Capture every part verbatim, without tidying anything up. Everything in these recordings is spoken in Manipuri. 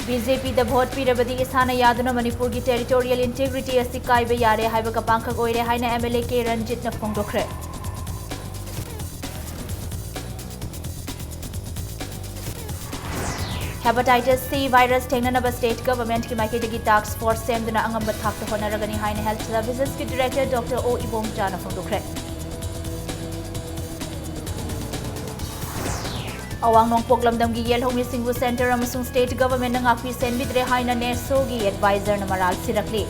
ꯕꯤ ꯖꯦ ꯄꯤꯗ ꯚꯣꯠ ꯄꯤꯔꯕꯗꯤ ꯏꯁꯥꯅ ꯌꯥꯗꯨꯅ ꯃꯅꯤꯄꯨꯔꯒꯤ territorial integrity ꯑꯁꯤ ꯀꯥꯏꯕ ꯌꯥꯔꯦ ꯍꯥꯏꯕꯒ ꯄꯥꯡꯈꯛ ꯑꯣꯏꯔꯦ ꯍꯥꯏꯅ ꯑꯦꯝ ꯑꯦꯜ ꯑꯦ ꯀꯦ ꯔꯟꯖꯤꯠꯅ ꯐꯣꯡꯗꯣꯛꯈ꯭ꯔꯦ꯫ Hepatitis C virus ꯊꯦꯡꯅꯅꯕ state governmentꯀꯤ ꯃꯥꯏꯀꯩꯗꯒꯤ task force ꯁꯦꯝꯗꯨꯅ ꯑꯉꯝꯕ ꯊꯥꯛꯇ ꯍꯣꯠꯅꯔꯒꯅꯤ ꯍꯥꯏꯅ health servicesꯀꯤ director Doctor O ꯏꯕꯣꯝꯆꯥꯅ ꯐꯣꯡꯗꯣꯛꯈ꯭ꯔꯦ꯫ ꯑꯋꯥꯡ ꯅꯣꯡꯄꯣꯛ ꯂꯝꯗꯝꯒꯤ ꯌꯦꯜꯍꯧꯃꯤꯁꯤꯡꯕꯨ centre ꯑꯃꯁꯨꯡ state governmentꯅ ꯉꯥꯛꯄꯤ ꯁꯦꯟꯕꯤꯗ꯭ꯔꯦ ꯍꯥꯏꯅ NESOꯒꯤ advisorꯅ ꯃꯔꯥꯜ ꯁꯤꯔꯛꯂꯤ꯫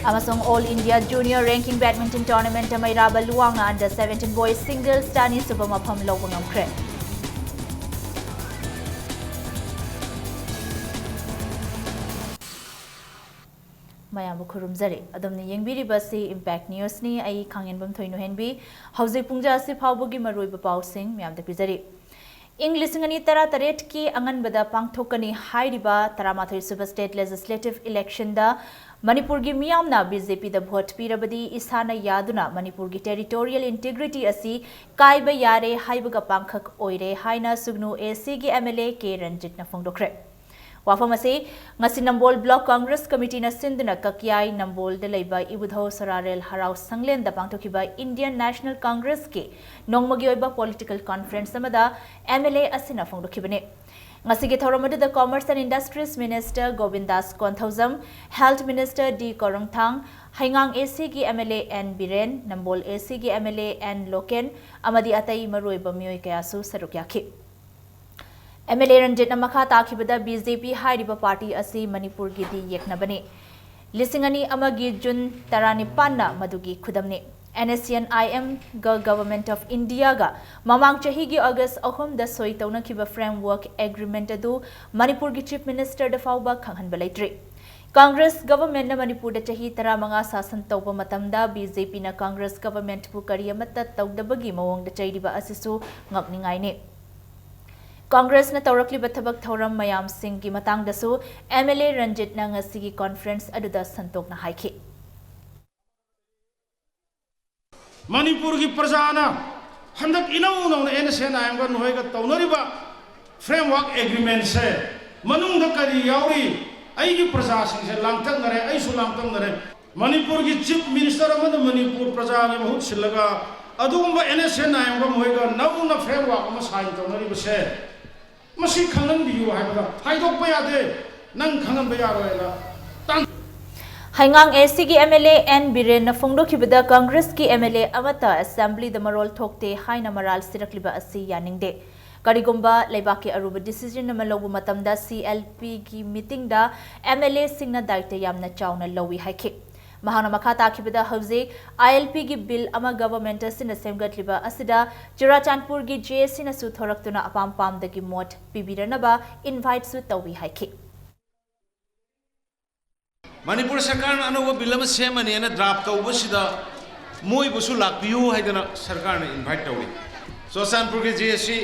ꯑꯃꯁꯨꯡ All India Junior Ranking Badminton Tournamentꯇ ꯃꯩꯔꯥꯕ ꯂꯨꯋꯥꯡꯅ under seventeen boys singlesꯇ ꯑꯅꯤꯁꯨꯕ ꯃꯐꯝ ꯂꯧꯕ ꯉꯝꯈ꯭ꯔꯦ꯫ ꯃꯌꯥꯝꯕꯨ ꯈꯨꯔꯨꯝꯖꯔꯤ꯫ ꯑꯗꯣꯝꯅ ꯌꯦꯡꯕꯤꯔꯤꯕꯁꯤ Impact Newsꯅꯤ꯫ ꯑꯩ ꯈꯥꯡꯉꯦꯟꯕꯝ ꯊꯣꯏꯅꯨꯍꯦꯟꯕꯤ꯫ ꯍꯧꯖꯤꯛ ꯄꯨꯡꯖꯥ ꯑꯁꯤ ꯐꯥꯎꯕꯒꯤ ꯃꯔꯨꯑꯣꯏꯕ ꯄꯥꯎꯁꯤꯡ ꯃꯌꯥꯝꯗ ꯄꯤꯖꯔꯤ꯫ ꯏꯪ ꯂꯤꯁꯤꯡ ꯑꯅꯤ ꯇꯔꯥꯇꯔꯦꯠꯀꯤ ꯑꯉꯟꯕꯗ ꯄꯥꯡꯊꯣꯛꯀꯅꯤ ꯍꯥꯏꯔꯤꯕ ꯇꯔꯥꯃꯥꯊꯣꯏ ꯁꯨꯕ state legislative electionꯗ ꯃꯅꯤꯄꯨꯔꯒꯤ ꯃꯤꯌꯥꯝꯅ ꯕꯤ ꯖꯦ ꯄꯤꯗ ꯚꯣꯠ ꯄꯤꯔꯕꯗꯤ ꯏꯁꯥꯅ ꯌꯥꯗꯨꯅ ꯃꯅꯤꯄꯨꯔꯒꯤ territorial integrity ꯑꯁꯤ ꯀꯥꯏꯕ ꯌꯥꯔꯦ ꯍꯥꯏꯕꯒ ꯄꯥꯡꯈꯛ ꯑꯣꯏꯔꯦ ꯍꯥꯏꯅ ꯁꯨꯒꯅꯨ ꯑꯦ ꯁꯤꯒꯤ ꯑꯦꯝ ꯑꯦꯜ ꯑꯦ ꯀꯦ ꯔꯟꯖꯤꯠꯅ ꯐꯣꯡꯗꯣꯛꯈ꯭ꯔꯦ꯫ ꯋꯥꯐꯝ ꯑꯁꯤ ꯉꯁꯤ ꯅꯝꯕꯣꯜ Block Congress Committeeꯅ ꯁꯤꯟꯗꯨꯅ ꯀꯛꯌꯥꯏ ꯅꯝꯕꯣꯜꯗ ꯂꯩꯕ ꯏꯕꯨꯙꯧ ꯁꯣꯔꯥꯔꯦꯜ ꯍꯔꯥꯎ ꯁꯪꯂꯦꯟꯗ ꯄꯥꯡꯊꯣꯛꯈꯤꯕ Indian National Congressꯀꯤ ꯅꯣꯡꯃꯒꯤ ꯑꯣꯏꯕ political conference ꯑꯃꯗ ꯑꯦꯝ ꯑꯦꯜ ꯑꯦ ꯑꯁꯤꯅ ꯐꯣꯡꯗꯣꯛꯈꯤꯕꯅꯤ꯫ ꯉꯁꯤꯒꯤ ꯊꯧꯔꯝ ꯑꯗꯨꯗ Commerce and Industries Minister ꯒꯣꯕꯤꯟꯗꯥꯁ Konthoujam, Health Minister D ꯀꯣꯔꯪꯊꯥꯡ, ꯍꯩꯉꯥꯡ A ꯁꯤꯒꯤ M L A and Biren, ꯅꯝꯕꯣꯜ ꯑꯦ ꯁꯤꯒꯤ M L A and local ꯑꯃꯗꯤ ꯑꯇꯩ ꯃꯔꯨꯑꯣꯏꯕ ꯃꯤꯑꯣꯏ ꯀꯌꯥꯁꯨ ꯁꯔꯨꯛ ꯌꯥꯈꯤ꯫ ꯑꯦꯝ ꯑꯦꯜ ꯑꯦ ꯔꯟꯖꯤꯠꯅ ꯃꯈꯥ ꯇꯥꯈꯤꯕꯗ, ꯕꯤ ꯖꯦ ꯄꯤ ꯍꯥꯏꯔꯤꯕ party ꯑꯁꯤ ꯃꯅꯤꯄꯨꯔꯒꯤꯗꯤ ꯌꯦꯛꯅꯕꯅꯤ꯫ ꯂꯤꯁꯤꯡ ꯑꯅꯤ ꯑꯃꯒꯤ ꯖꯨꯟ ꯇꯔꯥꯅꯤꯄꯥꯟꯅ ꯃꯗꯨꯒꯤ ꯈꯨꯗꯝꯅꯤ꯫ N S C N I ꯑꯦꯝꯒ Government of Indiaꯒ ꯃꯃꯥꯡ ꯆꯍꯤꯒꯤ August ꯑꯍꯨꯝꯗ ꯁꯣꯏ ꯇꯧꯅꯈꯤꯕ framework agreement ꯑꯗꯨ ꯃꯅꯤꯄꯨꯔꯒꯤ Chief Ministerꯗ ꯐꯥꯎꯕ ꯈꯪꯍꯟꯕ ꯂꯩꯇ꯭ꯔꯤ꯫ Congress governmentꯅ ꯃꯅꯤꯄꯨꯔꯗ ꯆꯍꯤ ꯇꯔꯥꯃꯉꯥ ꯁꯥꯁꯟ ꯇꯧꯕ ꯃꯇꯝꯗ ꯕꯤ ꯖꯦ ꯄꯤꯅ Congress governmentꯄꯨ ꯀꯔꯤ ꯑꯃꯠꯇ ꯇꯧꯗꯕꯒꯤ ꯃꯑꯣꯡꯗ ꯆꯩꯔꯤꯕ ꯑꯁꯤꯁꯨ ꯉꯛꯅꯤꯡꯉꯥꯏꯅꯤ꯫ Congressꯅ ꯇꯧꯔꯛꯂꯤꯕ ꯊꯕꯛ ꯊꯧꯔꯝ ꯃꯌꯥꯝꯁꯤꯡꯒꯤ ꯃꯇꯥꯡꯗꯁꯨ ꯑꯦꯝ ꯑꯦꯜ ꯑꯦ ꯔꯟꯖꯤꯠꯅ ꯉꯁꯤꯒꯤ conference ꯑꯗꯨꯗ ꯁꯟꯗꯣꯛꯅ ꯍꯥꯏꯈꯤ꯫ ꯃꯅꯤꯄꯨꯔꯒꯤ ꯄ꯭ꯔꯖꯥꯅ ꯍꯟꯗꯛ ꯏꯅꯧ ꯅꯧꯅ ꯑꯦꯟ ꯑꯦꯁ ꯑꯦꯟ ꯑꯥꯏ ꯑꯦꯝꯒ ꯅꯈꯣꯏꯒ ꯇꯧꯅꯔꯤꯕ ꯐ꯭ꯔꯦꯝꯋꯥꯔꯛ ꯑꯦꯒ꯭ꯔꯤꯃꯦꯟꯁꯦ ꯃꯅꯨꯡꯗ ꯀꯔꯤ ꯌꯥꯎꯔꯤ? ꯑꯩꯒꯤ ꯄ꯭ꯔꯖꯥꯁꯤꯡꯁꯦ ꯂꯥꯡꯇꯛꯅꯔꯦ, ꯑꯩꯁꯨ ꯂꯥꯡꯇꯛꯅꯔꯦ꯫ ꯃꯅꯤꯄꯨꯔꯒꯤ ꯆꯤꯐ ꯃꯤꯅꯤꯁꯇꯔ ꯑꯃꯅ ꯃꯅꯤꯄꯨꯔ ꯄ꯭ꯔꯖꯥꯒꯤ ꯃꯍꯨꯠ ꯁꯤꯜꯂꯒ ꯑꯗꯨꯒꯨꯝꯕ ꯑꯦꯟ ꯑꯦꯁ ꯑꯦꯟ ꯑꯥꯏ ꯑꯦꯝꯒ ꯃꯈꯣꯏꯒ ꯅꯧꯅ ꯐ꯭ꯔꯦꯝꯋꯥꯔꯛ ꯑꯃ ꯁꯥꯏꯟ ꯇꯧꯅꯔꯤꯕꯁꯦ ꯃꯁꯤ ꯈꯪꯍꯟꯕꯤꯌꯨ ꯍꯥꯏꯕꯗ ꯍꯥꯏꯗꯣꯛꯄ ꯌꯥꯗꯦ, ꯅꯪ ꯈꯪꯍꯟꯕ ꯌꯥꯔꯣꯏꯅ ꯇꯥꯟ- ꯍꯩꯉꯥꯡ ꯑꯦ ꯁꯤꯒꯤ ꯑꯦꯝ ꯑꯦꯜ ꯑꯦ ꯑꯦꯟ ꯕꯤꯔꯦꯟꯅ ꯐꯣꯡꯗꯣꯛꯈꯤꯕꯗ ꯀꯪꯒ꯭ꯔꯦꯁꯀꯤ ꯑꯦꯝ ꯑꯦꯜ ꯑꯦ ꯑꯃꯠꯇ ꯑꯦꯁꯦꯝꯕ꯭ꯂꯤꯗ ꯃꯔꯣꯜ ꯊꯣꯛꯇꯦ ꯍꯥꯏꯅ ꯃꯔꯥꯜ ꯁꯤꯔꯛꯂꯤꯕ ꯑꯁꯤ ꯌꯥꯅꯤꯡꯗꯦ꯫ ꯀꯔꯤꯒꯨꯝꯕ ꯂꯩꯕꯥꯛꯀꯤ ꯑꯔꯨꯕ ꯗꯤꯁꯤꯖꯟ ꯑꯃ ꯂꯧꯕ ꯃꯇꯝꯗ ꯁꯤ ꯑꯦꯜ ꯄꯤꯒꯤ ꯃꯤꯇꯤꯡꯗ ꯑꯦꯝ ꯑꯦꯜ ꯑꯦꯁꯤꯡꯅ ꯗꯥꯌꯤꯠꯇ ꯌꯥꯝꯅ ꯆꯥꯎꯅ ꯂꯧꯏ ꯍꯥꯏꯈꯤ꯫ ꯃꯍꯥꯛꯅ ꯃꯈꯥ ꯇꯥꯈꯤꯕꯗ ꯍꯧꯖꯤꯛ ꯑꯥꯏ ꯑꯦꯜ ꯄꯤꯒꯤ ꯕꯤꯜ ꯑꯃ ꯒꯚꯔꯟꯃꯦꯟꯠ ꯑꯁꯤꯅ ꯁꯦꯝꯒꯠꯂꯤꯕ ꯑꯁꯤꯗ ꯆꯨꯔꯥꯆꯥꯟꯄꯨꯔꯒꯤ ꯖꯦ ꯑꯦ ꯁꯤꯅꯁꯨ ꯊꯣꯔꯛꯇꯨꯅ ꯑꯄꯥꯝ ꯄꯥꯝꯗꯒꯤ ꯃꯣꯠ ꯄꯤꯕꯤꯔꯅꯕ ꯏꯟꯚꯥꯏꯠꯁꯨ ꯇꯧꯏ ꯍꯥꯏꯈꯤ꯫ ꯃꯅꯤꯄꯨꯔ ꯁꯔꯀꯥꯔꯅ ꯑꯅꯧꯕ ꯕꯤꯜ ꯑꯃ ꯁꯦꯝꯃꯅꯦꯅ ꯗ꯭ꯔꯥꯐ ꯇꯧꯕꯁꯤꯗ ꯃꯣꯏꯕꯨꯁꯨ ꯂꯥꯛꯄꯤꯌꯨ ꯍꯥꯏꯗꯅ ꯁꯔꯀꯥꯔꯅ ꯏꯟꯚꯥꯏꯠ ꯇꯧꯏ꯫ ꯆꯨꯔꯥꯆꯥꯟꯄꯨꯔꯒꯤ ꯖꯦ ꯑꯦ ꯁꯤ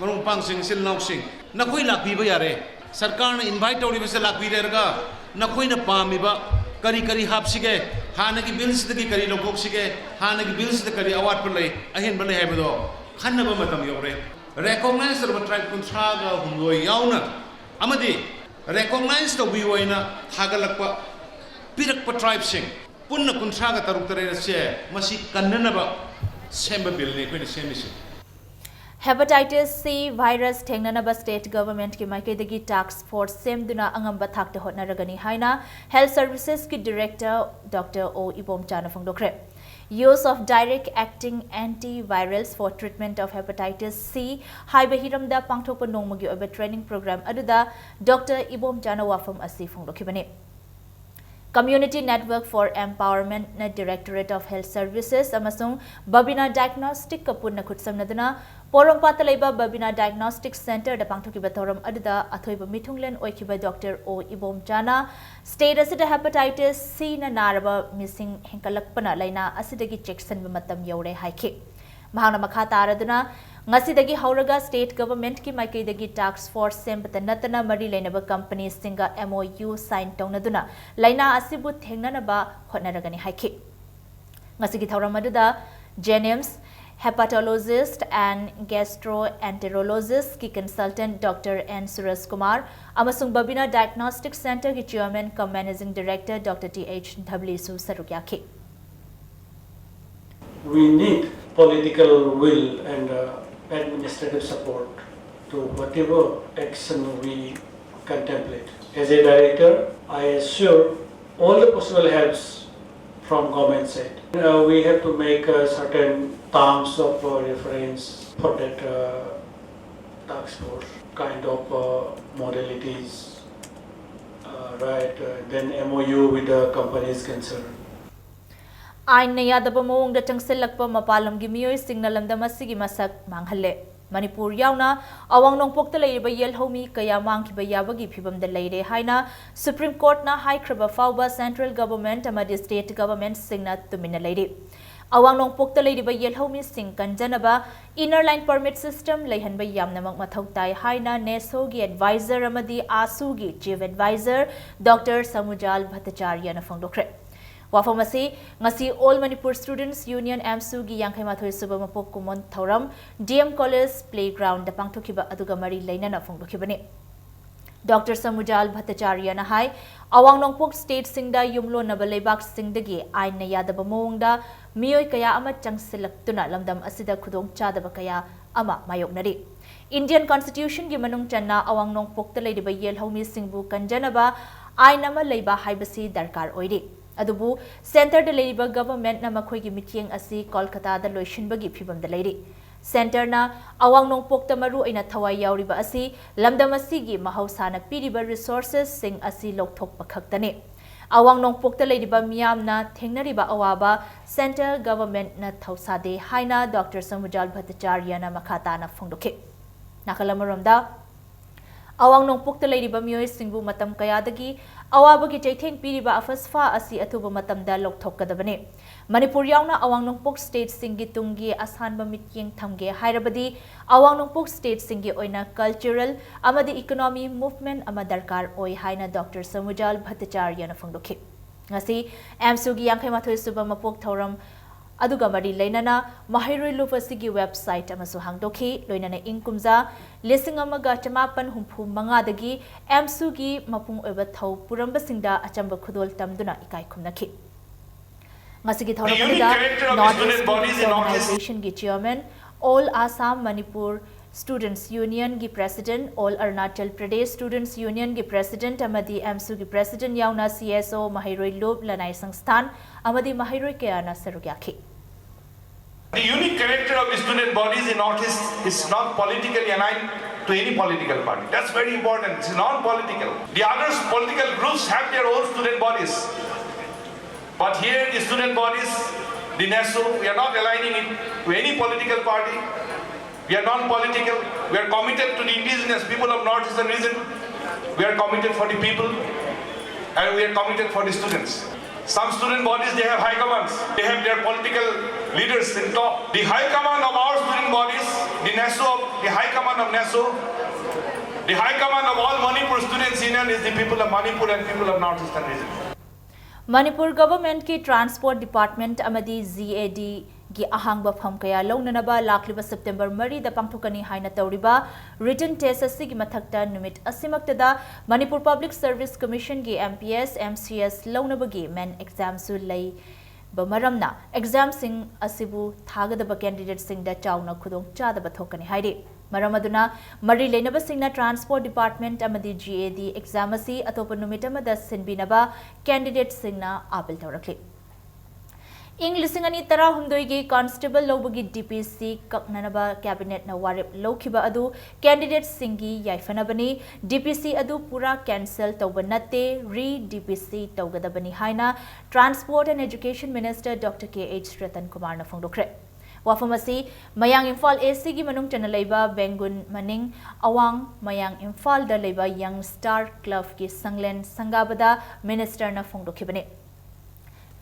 ꯃꯔꯨꯞ ꯃꯄꯥꯡꯁꯤꯡ, ꯏꯆꯤꯜ ꯏꯅꯥꯎꯁꯤꯡ, ꯅꯈꯣꯏ ꯂꯥꯛꯄꯤꯕ ꯌꯥꯔꯦ꯫ ꯁꯔꯀꯥꯔꯅ ꯏꯟꯚꯥꯏꯠ ꯇꯧꯔꯤꯕꯁꯦ ꯂꯥꯛꯄꯤꯔꯦꯔꯒ ꯅꯈꯣꯏꯅ ꯄꯥꯝꯃꯤꯕ ꯀꯔꯤ ꯀꯔꯤ ꯍꯥꯞꯁꯤꯒꯦ, ꯍꯥꯟꯅꯒꯤ ꯕꯤꯜꯁꯤꯗꯒꯤ ꯀꯔꯤ ꯂꯧꯊꯣꯛꯁꯤꯒꯦ, ꯍꯥꯟꯅꯒꯤ ꯕꯤꯜꯁꯤꯗ ꯀꯔꯤ ꯑꯋꯥꯠꯄ ꯂꯩ, ꯑꯍꯦꯟꯕ ꯂꯩ ꯍꯥꯏꯕꯗꯣ ꯈꯟꯅꯕ ꯃꯇꯝ ꯌꯧꯔꯦ꯫ ꯔꯦꯀꯣꯒꯅꯥꯏꯖ ꯇꯧꯔꯕ ꯇ꯭ꯔꯥꯏꯕ ꯀꯨꯟꯊ꯭ꯔꯥꯒ ꯍꯨꯝꯗꯣꯏ ꯌꯥꯎꯅ ꯑꯃꯗꯤ ꯔꯦꯀꯣꯒꯅꯥꯏꯖ ꯇꯧꯕꯤꯌꯨ ꯍꯥꯏꯅ ꯊꯥꯒꯠꯂꯛꯄ ꯄꯤꯔꯛꯄ ꯇ꯭ꯔꯥꯏꯕꯁꯤꯡ ꯄꯨꯟꯅ ꯀꯨꯟꯊ꯭ꯔꯥꯒ ꯇꯔꯨꯛ ꯇꯔꯦꯠ ꯑꯁꯦ ꯃꯁꯤ ꯀꯟꯅꯅꯕ ꯁꯦꯝꯕ ꯕꯤꯜꯅꯤ ꯑꯩꯈꯣꯏꯅ ꯁꯦꯝꯃꯤꯁꯦ꯫ Hepatitis C virus ꯊꯦꯡꯅꯅꯕ state governmentꯀꯤ ꯃꯥꯏꯀꯩꯗꯒꯤ task force ꯁꯦꯝꯗꯨꯅ ꯑꯉꯝꯕ ꯊꯥꯛꯇ ꯍꯣꯠꯅꯔꯒꯅꯤ ꯍꯥꯏꯅ Health Servicesꯀꯤ Director Doctor O ꯏꯕꯣꯝꯆꯥꯅ ꯐꯣꯡꯗꯣꯛꯈ꯭ꯔꯦ꯫ Use of direct acting antivirals for treatment of hepatitis C ꯍꯥꯏꯕ ꯍꯤꯔꯝꯗ ꯄꯥꯡꯊꯣꯛꯄ ꯅꯣꯡꯃꯒꯤ ꯑꯣꯏꯕ training program ꯑꯗꯨꯗ Doctor ꯏꯕꯣꯝꯆꯥꯅ ꯋꯥꯐꯝ ꯑꯁꯤ ꯐꯣꯡꯗꯣꯛꯈꯤꯕꯅꯤ꯫ Community Network for Empowermentꯅ Directorate of Health Services ꯑꯃꯁꯨꯡ Babina Diagnosticꯀ ꯄꯨꯟꯅ ꯈꯨꯠꯁꯝꯅꯗꯨꯅ ꯄꯣꯔꯣꯝꯄꯥꯠꯇ ꯂꯩꯕ Babina Diagnostic Centreꯗ ꯄꯥꯡꯊꯣꯛꯈꯤꯕ ꯊꯧꯔꯝ ꯑꯗꯨꯗ ꯑꯊꯣꯏꯕ ꯃꯤꯊꯨꯡꯂꯦꯟ ꯑꯣꯏꯈꯤꯕ Doctor O ꯏꯕꯣꯝꯆꯥꯅ state ꯑꯁꯤꯗ Hepatitis Cꯅ ꯅꯥꯔꯕ ꯃꯤꯁꯤꯡ ꯍꯦꯟꯒꯠꯂꯛꯄꯅ ꯂꯥꯏꯅꯥ ꯑꯁꯤꯗꯒꯤ ꯆꯦꯛꯁꯤꯟꯕ ꯃꯇꯝ ꯌꯧꯔꯦ ꯍꯥꯏꯈꯤ꯫ ꯃꯍꯥꯛꯅ ꯃꯈꯥ ꯇꯥꯔꯗꯨꯅ, ꯉꯁꯤꯗꯒꯤ ꯍꯧꯔꯒ state governmentꯀꯤ ꯃꯥꯏꯀꯩꯗꯒꯤ task force ꯁꯦꯝꯕꯇ ꯅꯠꯇꯅ ꯃꯔꯤ ꯂꯩꯅꯕ companyꯁꯤꯡꯒ M O U sign ꯇꯧꯅꯗꯨꯅ ꯂꯥꯏꯅꯥ ꯑꯁꯤꯕꯨ ꯊꯦꯡꯅꯅꯕ ꯍꯣꯠꯅꯔꯒꯅꯤ ꯍꯥꯏꯈꯤ꯫ ꯉꯁꯤꯒꯤ ꯊꯧꯔꯝ ꯑꯗꯨꯗ JNIMS, Hepatologist and Gastroenterologist ꯀꯤ consultant Doctor N Suresh Kumar ꯑꯃꯁꯨꯡ Babina Diagnostic Center ꯒꯤ chairman cum managing director Doctor T H Dhabli ꯁꯨ ꯁꯔꯨꯛ ꯌꯥꯈꯤ꯫ We need political will and uh, administrative support to whatever action we contemplate. As a director, I assure all the possible helps from government side. Uh, we have to make uh, certain terms of uh, reference for that uh, task force, kind of uh, modalities, uh, right? Uh, then M O U with the companies concerned. ꯑꯥꯏꯟꯅ ꯌꯥꯗꯕ ꯃꯑꯣꯡꯗ ꯆꯪꯁꯤꯜꯂꯛꯄ ꯃꯄꯥꯟ ꯂꯝꯒꯤ ꯃꯤꯑꯣꯏꯁꯤꯡꯅ ꯂꯝꯗꯝ ꯑꯁꯤꯒꯤ ꯃꯁꯛ ꯃꯥꯡꯍꯜꯂꯦ꯫ ꯃꯅꯤꯄꯨꯔ ꯌꯥꯎꯅ ꯑꯋꯥꯡ ꯅꯣꯡꯄꯣꯛꯇ ꯂꯩꯔꯤꯕ ꯌꯦꯜꯍꯧꯃꯤ ꯀꯌꯥ ꯃꯥꯡꯈꯤꯕ ꯌꯥꯕꯒꯤ ꯐꯤꯕꯝꯗ ꯂꯩꯔꯦ ꯍꯥꯏꯅ Supreme Court ꯅ ꯍꯥꯏꯈ꯭ꯔꯕ ꯐꯥꯎꯕ central government ꯑꯃꯗꯤ state government ꯁꯤꯡꯅ ꯇꯨꯃꯤꯟꯅ ꯂꯩꯔꯤ꯫ ꯑꯋꯥꯡ ꯅꯣꯡꯄꯣꯛꯇ ꯂꯩꯔꯤꯕ ꯌꯦꯜꯍꯧꯃꯤꯁꯤꯡ ꯀꯟꯖꯅꯕ inner line permit system ꯂꯩꯍꯟꯕ ꯌꯥꯝꯅꯃꯛ ꯃꯊꯧ ꯇꯥꯏ ꯍꯥꯏꯅ NESO ꯒꯤ advisor ꯑꯃꯗꯤ AASU ꯒꯤ chief advisor Doctor ꯁꯃꯨꯖꯥꯜ ꯚꯠꯇꯆꯥꯔꯌꯅ ꯐꯣꯡꯗꯣꯛꯈ꯭ꯔꯦ꯫ ꯋꯥꯐꯝ ꯑꯁꯤ ꯉꯁꯤ All Manipur Students Union, AMSU ꯒꯤ ꯌꯥꯡꯈꯩ ꯃꯥꯊꯣꯏ ꯁꯨꯕ ꯃꯄꯣꯛ ꯀꯨꯝꯑꯣꯟ ꯊꯧꯔꯝ D M College playground ꯗ ꯄꯥꯡꯊꯣꯛꯈꯤꯕ ꯑꯗꯨꯒ ꯃꯔꯤ ꯂꯩꯅꯅ ꯐꯣꯡꯗꯣꯛꯈꯤꯕꯅꯤ꯫ Doctor ꯁꯃꯨꯖꯥꯜ ꯚꯠꯇꯆꯥꯔꯌꯅ ꯍꯥꯏ, ꯑꯋꯥꯡ ꯅꯣꯡꯄꯣꯛ state ꯁꯤꯡꯗ ꯌꯨꯝꯂꯣꯟꯅꯕ ꯂꯩꯕꯥꯛꯁꯤꯡꯗꯒꯤ ꯑꯥꯏꯟꯅ ꯌꯥꯗꯕ ꯃꯑꯣꯡꯗ ꯃꯤꯑꯣꯏ ꯀꯌꯥ ꯑꯃ ꯆꯪꯁꯤꯜꯂꯛꯇꯨꯅ ꯂꯝꯗꯝ ꯑꯁꯤꯗ ꯈꯨꯗꯣꯡꯆꯥꯗꯕ ꯀꯌꯥ ꯑꯃ ꯃꯥꯌꯣꯛꯅꯔꯤ꯫ Indian Constitution ꯒꯤ ꯃꯅꯨꯡ ꯆꯟꯅ ꯑꯋꯥꯡ ꯅꯣꯡꯄꯣꯛꯇ ꯂꯩꯔꯤꯕ ꯌꯦꯜꯍꯧꯃꯤꯁꯤꯡꯕꯨ ꯀꯟꯖꯅꯕ ꯑꯥꯏꯟ ꯑꯃ ꯂꯩꯕ ꯍꯥꯏꯕꯁꯤ ꯗꯔꯀꯥꯔ ꯑꯣꯏꯔꯤ꯫ ꯑꯗꯨꯕꯨ centre ꯗ ꯂꯩꯔꯤꯕ government ꯅ ꯃꯈꯣꯏꯒꯤ ꯃꯤꯠꯌꯦꯡ ꯑꯁꯤ ꯀꯣꯜꯀꯇꯥꯗ ꯂꯣꯏꯁꯤꯟꯕꯒꯤ ꯐꯤꯕꯝꯗ ꯂꯩꯔꯤ꯫ Centre ꯅ ꯑꯋꯥꯡ ꯅꯣꯡꯄꯣꯛꯇ ꯃꯔꯨ ꯑꯣꯏꯅ ꯊꯋꯥꯏ ꯌꯥꯎꯔꯤꯕ ꯑꯁꯤ ꯂꯝꯗꯝ ꯑꯁꯤꯒꯤ ꯃꯍꯧꯁꯥꯅ ꯄꯤꯔꯤꯕ resources ꯁꯤꯡ ꯑꯁꯤ ꯂꯧꯊꯣꯛꯄ ꯈꯛꯇꯅꯤ꯫ ꯑꯋꯥꯡ ꯅꯣꯡꯄꯣꯛꯇ ꯂꯩꯔꯤꯕ ꯃꯤꯌꯥꯝꯅ ꯊꯦꯡꯅꯔꯤꯕ ꯑꯋꯥꯕ centre government ꯅ ꯊꯧꯁꯥꯗꯦ ꯍꯥꯏꯅ Doctor ꯁꯃꯨꯖꯥꯜ ꯚꯠꯇꯆꯥꯔꯌꯅ ꯃꯈꯥ ꯇꯥꯅ ꯐꯣꯡꯗꯣꯛꯈꯤ꯫ ꯅꯥꯀꯜ ꯑꯃꯔꯣꯝꯗ, ꯑꯋꯥꯡ ꯅꯣꯡꯄꯣꯛꯇ ꯂꯩꯔꯤꯕ ꯃꯤꯑꯣꯏꯁꯤꯡꯕꯨ ꯃꯇꯝ ꯀꯌꯥꯗꯒꯤ ꯑꯋꯥꯕꯒꯤ ꯆꯩꯊꯦꯡ ꯄꯤꯔꯤꯕ ꯑꯐꯁꯐꯥ ꯑꯁꯤ ꯑꯊꯨꯕ ꯃꯇꯝꯗ ꯂꯧꯊꯣꯛꯀꯗꯕꯅꯤ꯫ ꯃꯅꯤꯄꯨꯔ ꯌꯥꯎꯅ ꯑꯋꯥꯡ ꯅꯣꯡꯄꯣꯛ state ꯁꯤꯡꯒꯤ ꯇꯨꯡꯒꯤ ꯑꯁꯥꯟꯕ ꯃꯤꯠꯌꯦꯡ ꯊꯝꯒꯦ ꯍꯥꯏꯔꯕꯗꯤ ꯑꯋꯥꯡ ꯅꯣꯡꯄꯣꯛ state ꯁꯤꯡꯒꯤ ꯑꯣꯏꯅ cultural ꯑꯃꯗꯤ economy movement ꯑꯃ ꯗꯔꯀꯥꯔ ꯑꯣꯏ ꯍꯥꯏꯅ Doctor ꯁꯃꯨꯖꯥꯜ ꯚꯠꯇꯆꯥꯔꯌꯅ ꯐꯣꯡꯗꯣꯛꯈꯤ꯫ ꯉꯁꯤ AMSU ꯒꯤ ꯌꯥꯡꯈꯩ ꯃꯥꯊꯣꯏ ꯁꯨꯕ ꯃꯄꯣꯛ ꯊꯧꯔꯝ ꯑꯗꯨꯒ ꯃꯔꯤ ꯂꯩꯅꯅ ꯃꯍꯩꯔꯣꯏ ꯂꯨꯞ ꯑꯁꯤꯒꯤ ꯋꯦꯕꯁꯥꯏꯠ ꯑꯃꯁꯨ ꯍꯥꯡꯗꯣꯛꯈꯤ꯫ ꯂꯣꯏꯅꯅ ꯏꯪ ꯀꯨꯝꯖꯥ ꯂꯤꯁꯤꯡ ꯑꯃꯒ ꯆꯃꯥꯄꯟ ꯍꯨꯝꯐꯨ ꯃꯉꯥꯗꯒꯤ ꯑꯦꯝꯁꯨꯒꯤ ꯃꯄꯨꯡ ꯑꯣꯏꯕ ꯊꯧ ꯄꯨꯔꯝꯕꯁꯤꯡꯗ ꯑꯆꯝꯕ ꯈꯨꯗꯣꯜ ꯇꯝꯗꯨꯅ ꯏꯀꯥꯏ ꯈꯨꯝꯅꯈꯤ꯫ ꯉꯁꯤꯒꯤ ꯊꯧꯔꯝ ꯑꯗꯨꯗ North East Student Organization ꯒꯤ chairman, All Assam Manipur Students Union ꯒꯤ president, All Arunachal Pradesh Students Union ꯒꯤ president ꯑꯃꯗꯤ ꯑꯦꯝꯁꯨꯒꯤ president ꯌꯥꯎꯅ ꯁꯤ ꯑꯦꯁ ꯑꯣ, ꯃꯍꯩꯔꯣꯏ ꯂꯨꯞ, ꯂꯅꯥꯏ ꯁꯪꯁꯊꯥꯟ ꯑꯃꯗꯤ ꯃꯍꯩꯔꯣꯏ ꯀꯌꯥꯅ ꯁꯔꯨꯛ ꯌꯥꯈꯤ꯫ The unique character of the student bodies in Northeast is not politically aligned to any political party. That's very important. It's non-political. The other political groups have their own student bodies. But here the student bodies, the NESO, we are not aligning it to any political party. We are non-political. We are committed to the indigenous people of Northeastern region. We are committed for the people and we are committed for the students. Some student bodies, they have high commands. They have their political leaders in top. The high command of our student bodies, the NESO, the high command of NESO, the high command of all Manipur Students Union is the people of Manipur and people of Northeastern region. Manipur ꯒꯚꯔꯟꯃꯦꯟꯠꯀꯤ ꯇ꯭ꯔꯥꯟꯁꯄꯣꯔꯠ ꯗꯤꯄꯥꯔꯠꯃꯦꯟꯠ ꯑꯃꯗꯤ ꯖꯤ ꯑꯦ ꯗꯤꯒꯤ ꯑꯍꯥꯡꯕ ꯐꯝ ꯀꯌꯥ ꯂꯧꯅꯅꯕ ꯂꯥꯛꯂꯤꯕ ꯁꯦꯞꯇꯦꯝꯕꯔ ꯃꯔꯤꯗ ꯄꯥꯡꯊꯣꯛꯀꯅꯤ ꯍꯥꯏꯅ ꯇꯧꯔꯤꯕ written test ꯑꯁꯤꯒꯤ ꯃꯊꯛꯇ ꯅꯨꯃꯤꯠ ꯑꯁꯤꯃꯛꯇꯗ ꯃꯅꯤꯄꯨꯔ ꯄꯕ꯭ꯂꯤꯛ ꯁꯔꯚꯤꯁ ꯀꯃꯤꯁꯟꯒꯤ M P S, M C S ꯂꯧꯅꯕꯒꯤ main examꯁꯨ ꯂꯩꯕ ꯃꯔꯝꯅ examꯁꯤꯡ ꯑꯁꯤꯕꯨ ꯊꯥꯒꯗꯕ candidateꯁꯤꯡꯗ ꯆꯥꯎꯅ ꯈꯨꯗꯣꯡꯆꯥꯗꯕ ꯊꯣꯛꯀꯅꯤ ꯍꯥꯏꯔꯤ꯫ ꯃꯔꯝ ꯑꯗꯨꯅ ꯃꯔꯤ ꯂꯩꯅꯕꯁꯤꯡꯅ ꯇ꯭ꯔꯥꯟꯁꯄꯣꯔꯠ ꯗꯤꯄꯥꯔꯠꯃꯦꯟꯠ ꯑꯃꯗꯤ ꯖꯤ ꯑꯦ ꯗꯤ exam ꯑꯁꯤ ꯑꯇꯣꯞꯄ ꯅꯨꯃꯤꯠ ꯑꯃꯗ ꯁꯤꯟꯕꯤꯅꯕ candidateꯁꯤꯡꯅ appeal ꯇꯧꯔꯛꯂꯤ꯫ ꯏꯪ ꯂꯤꯁꯤꯡ ꯑꯅꯤ ꯇꯔꯥꯍꯨꯝꯗꯣꯏꯒꯤ constable ꯂꯧꯕꯒꯤ ꯗꯤ ꯄꯤ ꯁꯤ ꯀꯛꯅꯅꯕ cabinetꯅ ꯋꯥꯔꯦꯞ ꯂꯧꯈꯤꯕ ꯑꯗꯨ candidateꯁꯤꯡꯒꯤ ꯌꯥꯏꯐꯅꯕꯅꯤ꯫ ꯗꯤ ꯄꯤ ꯁꯤ ꯑꯗꯨ ꯄꯨꯔꯥ cancel ꯇꯧꯕ ꯅꯠꯇꯦ, re D P C ꯇꯧꯒꯗꯕꯅꯤ ꯍꯥꯏꯅ Transport and Education Minister Doctor K H Ratan ꯀꯨꯃꯥꯔꯅ ꯐꯣꯡꯗꯣꯛꯈ꯭ꯔꯦ꯫ ꯋꯥꯐꯝ ꯑꯁꯤ ꯃꯌꯥꯡ ꯏꯝꯐꯥꯜ ꯑꯦ ꯁꯤꯒꯤ ꯃꯅꯨꯡ ꯆꯟꯅ ꯂꯩꯕ ꯕꯦꯡꯒꯨꯟ ꯃꯅꯤꯡ, ꯑꯋꯥꯡ ꯃꯌꯥꯡ ꯏꯝꯐꯥꯜꯗ ꯂꯩꯕ Young Star Clubꯀꯤ ꯁꯪꯂꯦꯟ ꯁꯪꯒꯥꯕꯗ ministerꯅ ꯐꯣꯡꯗꯣꯛꯈꯤꯕꯅꯤ꯫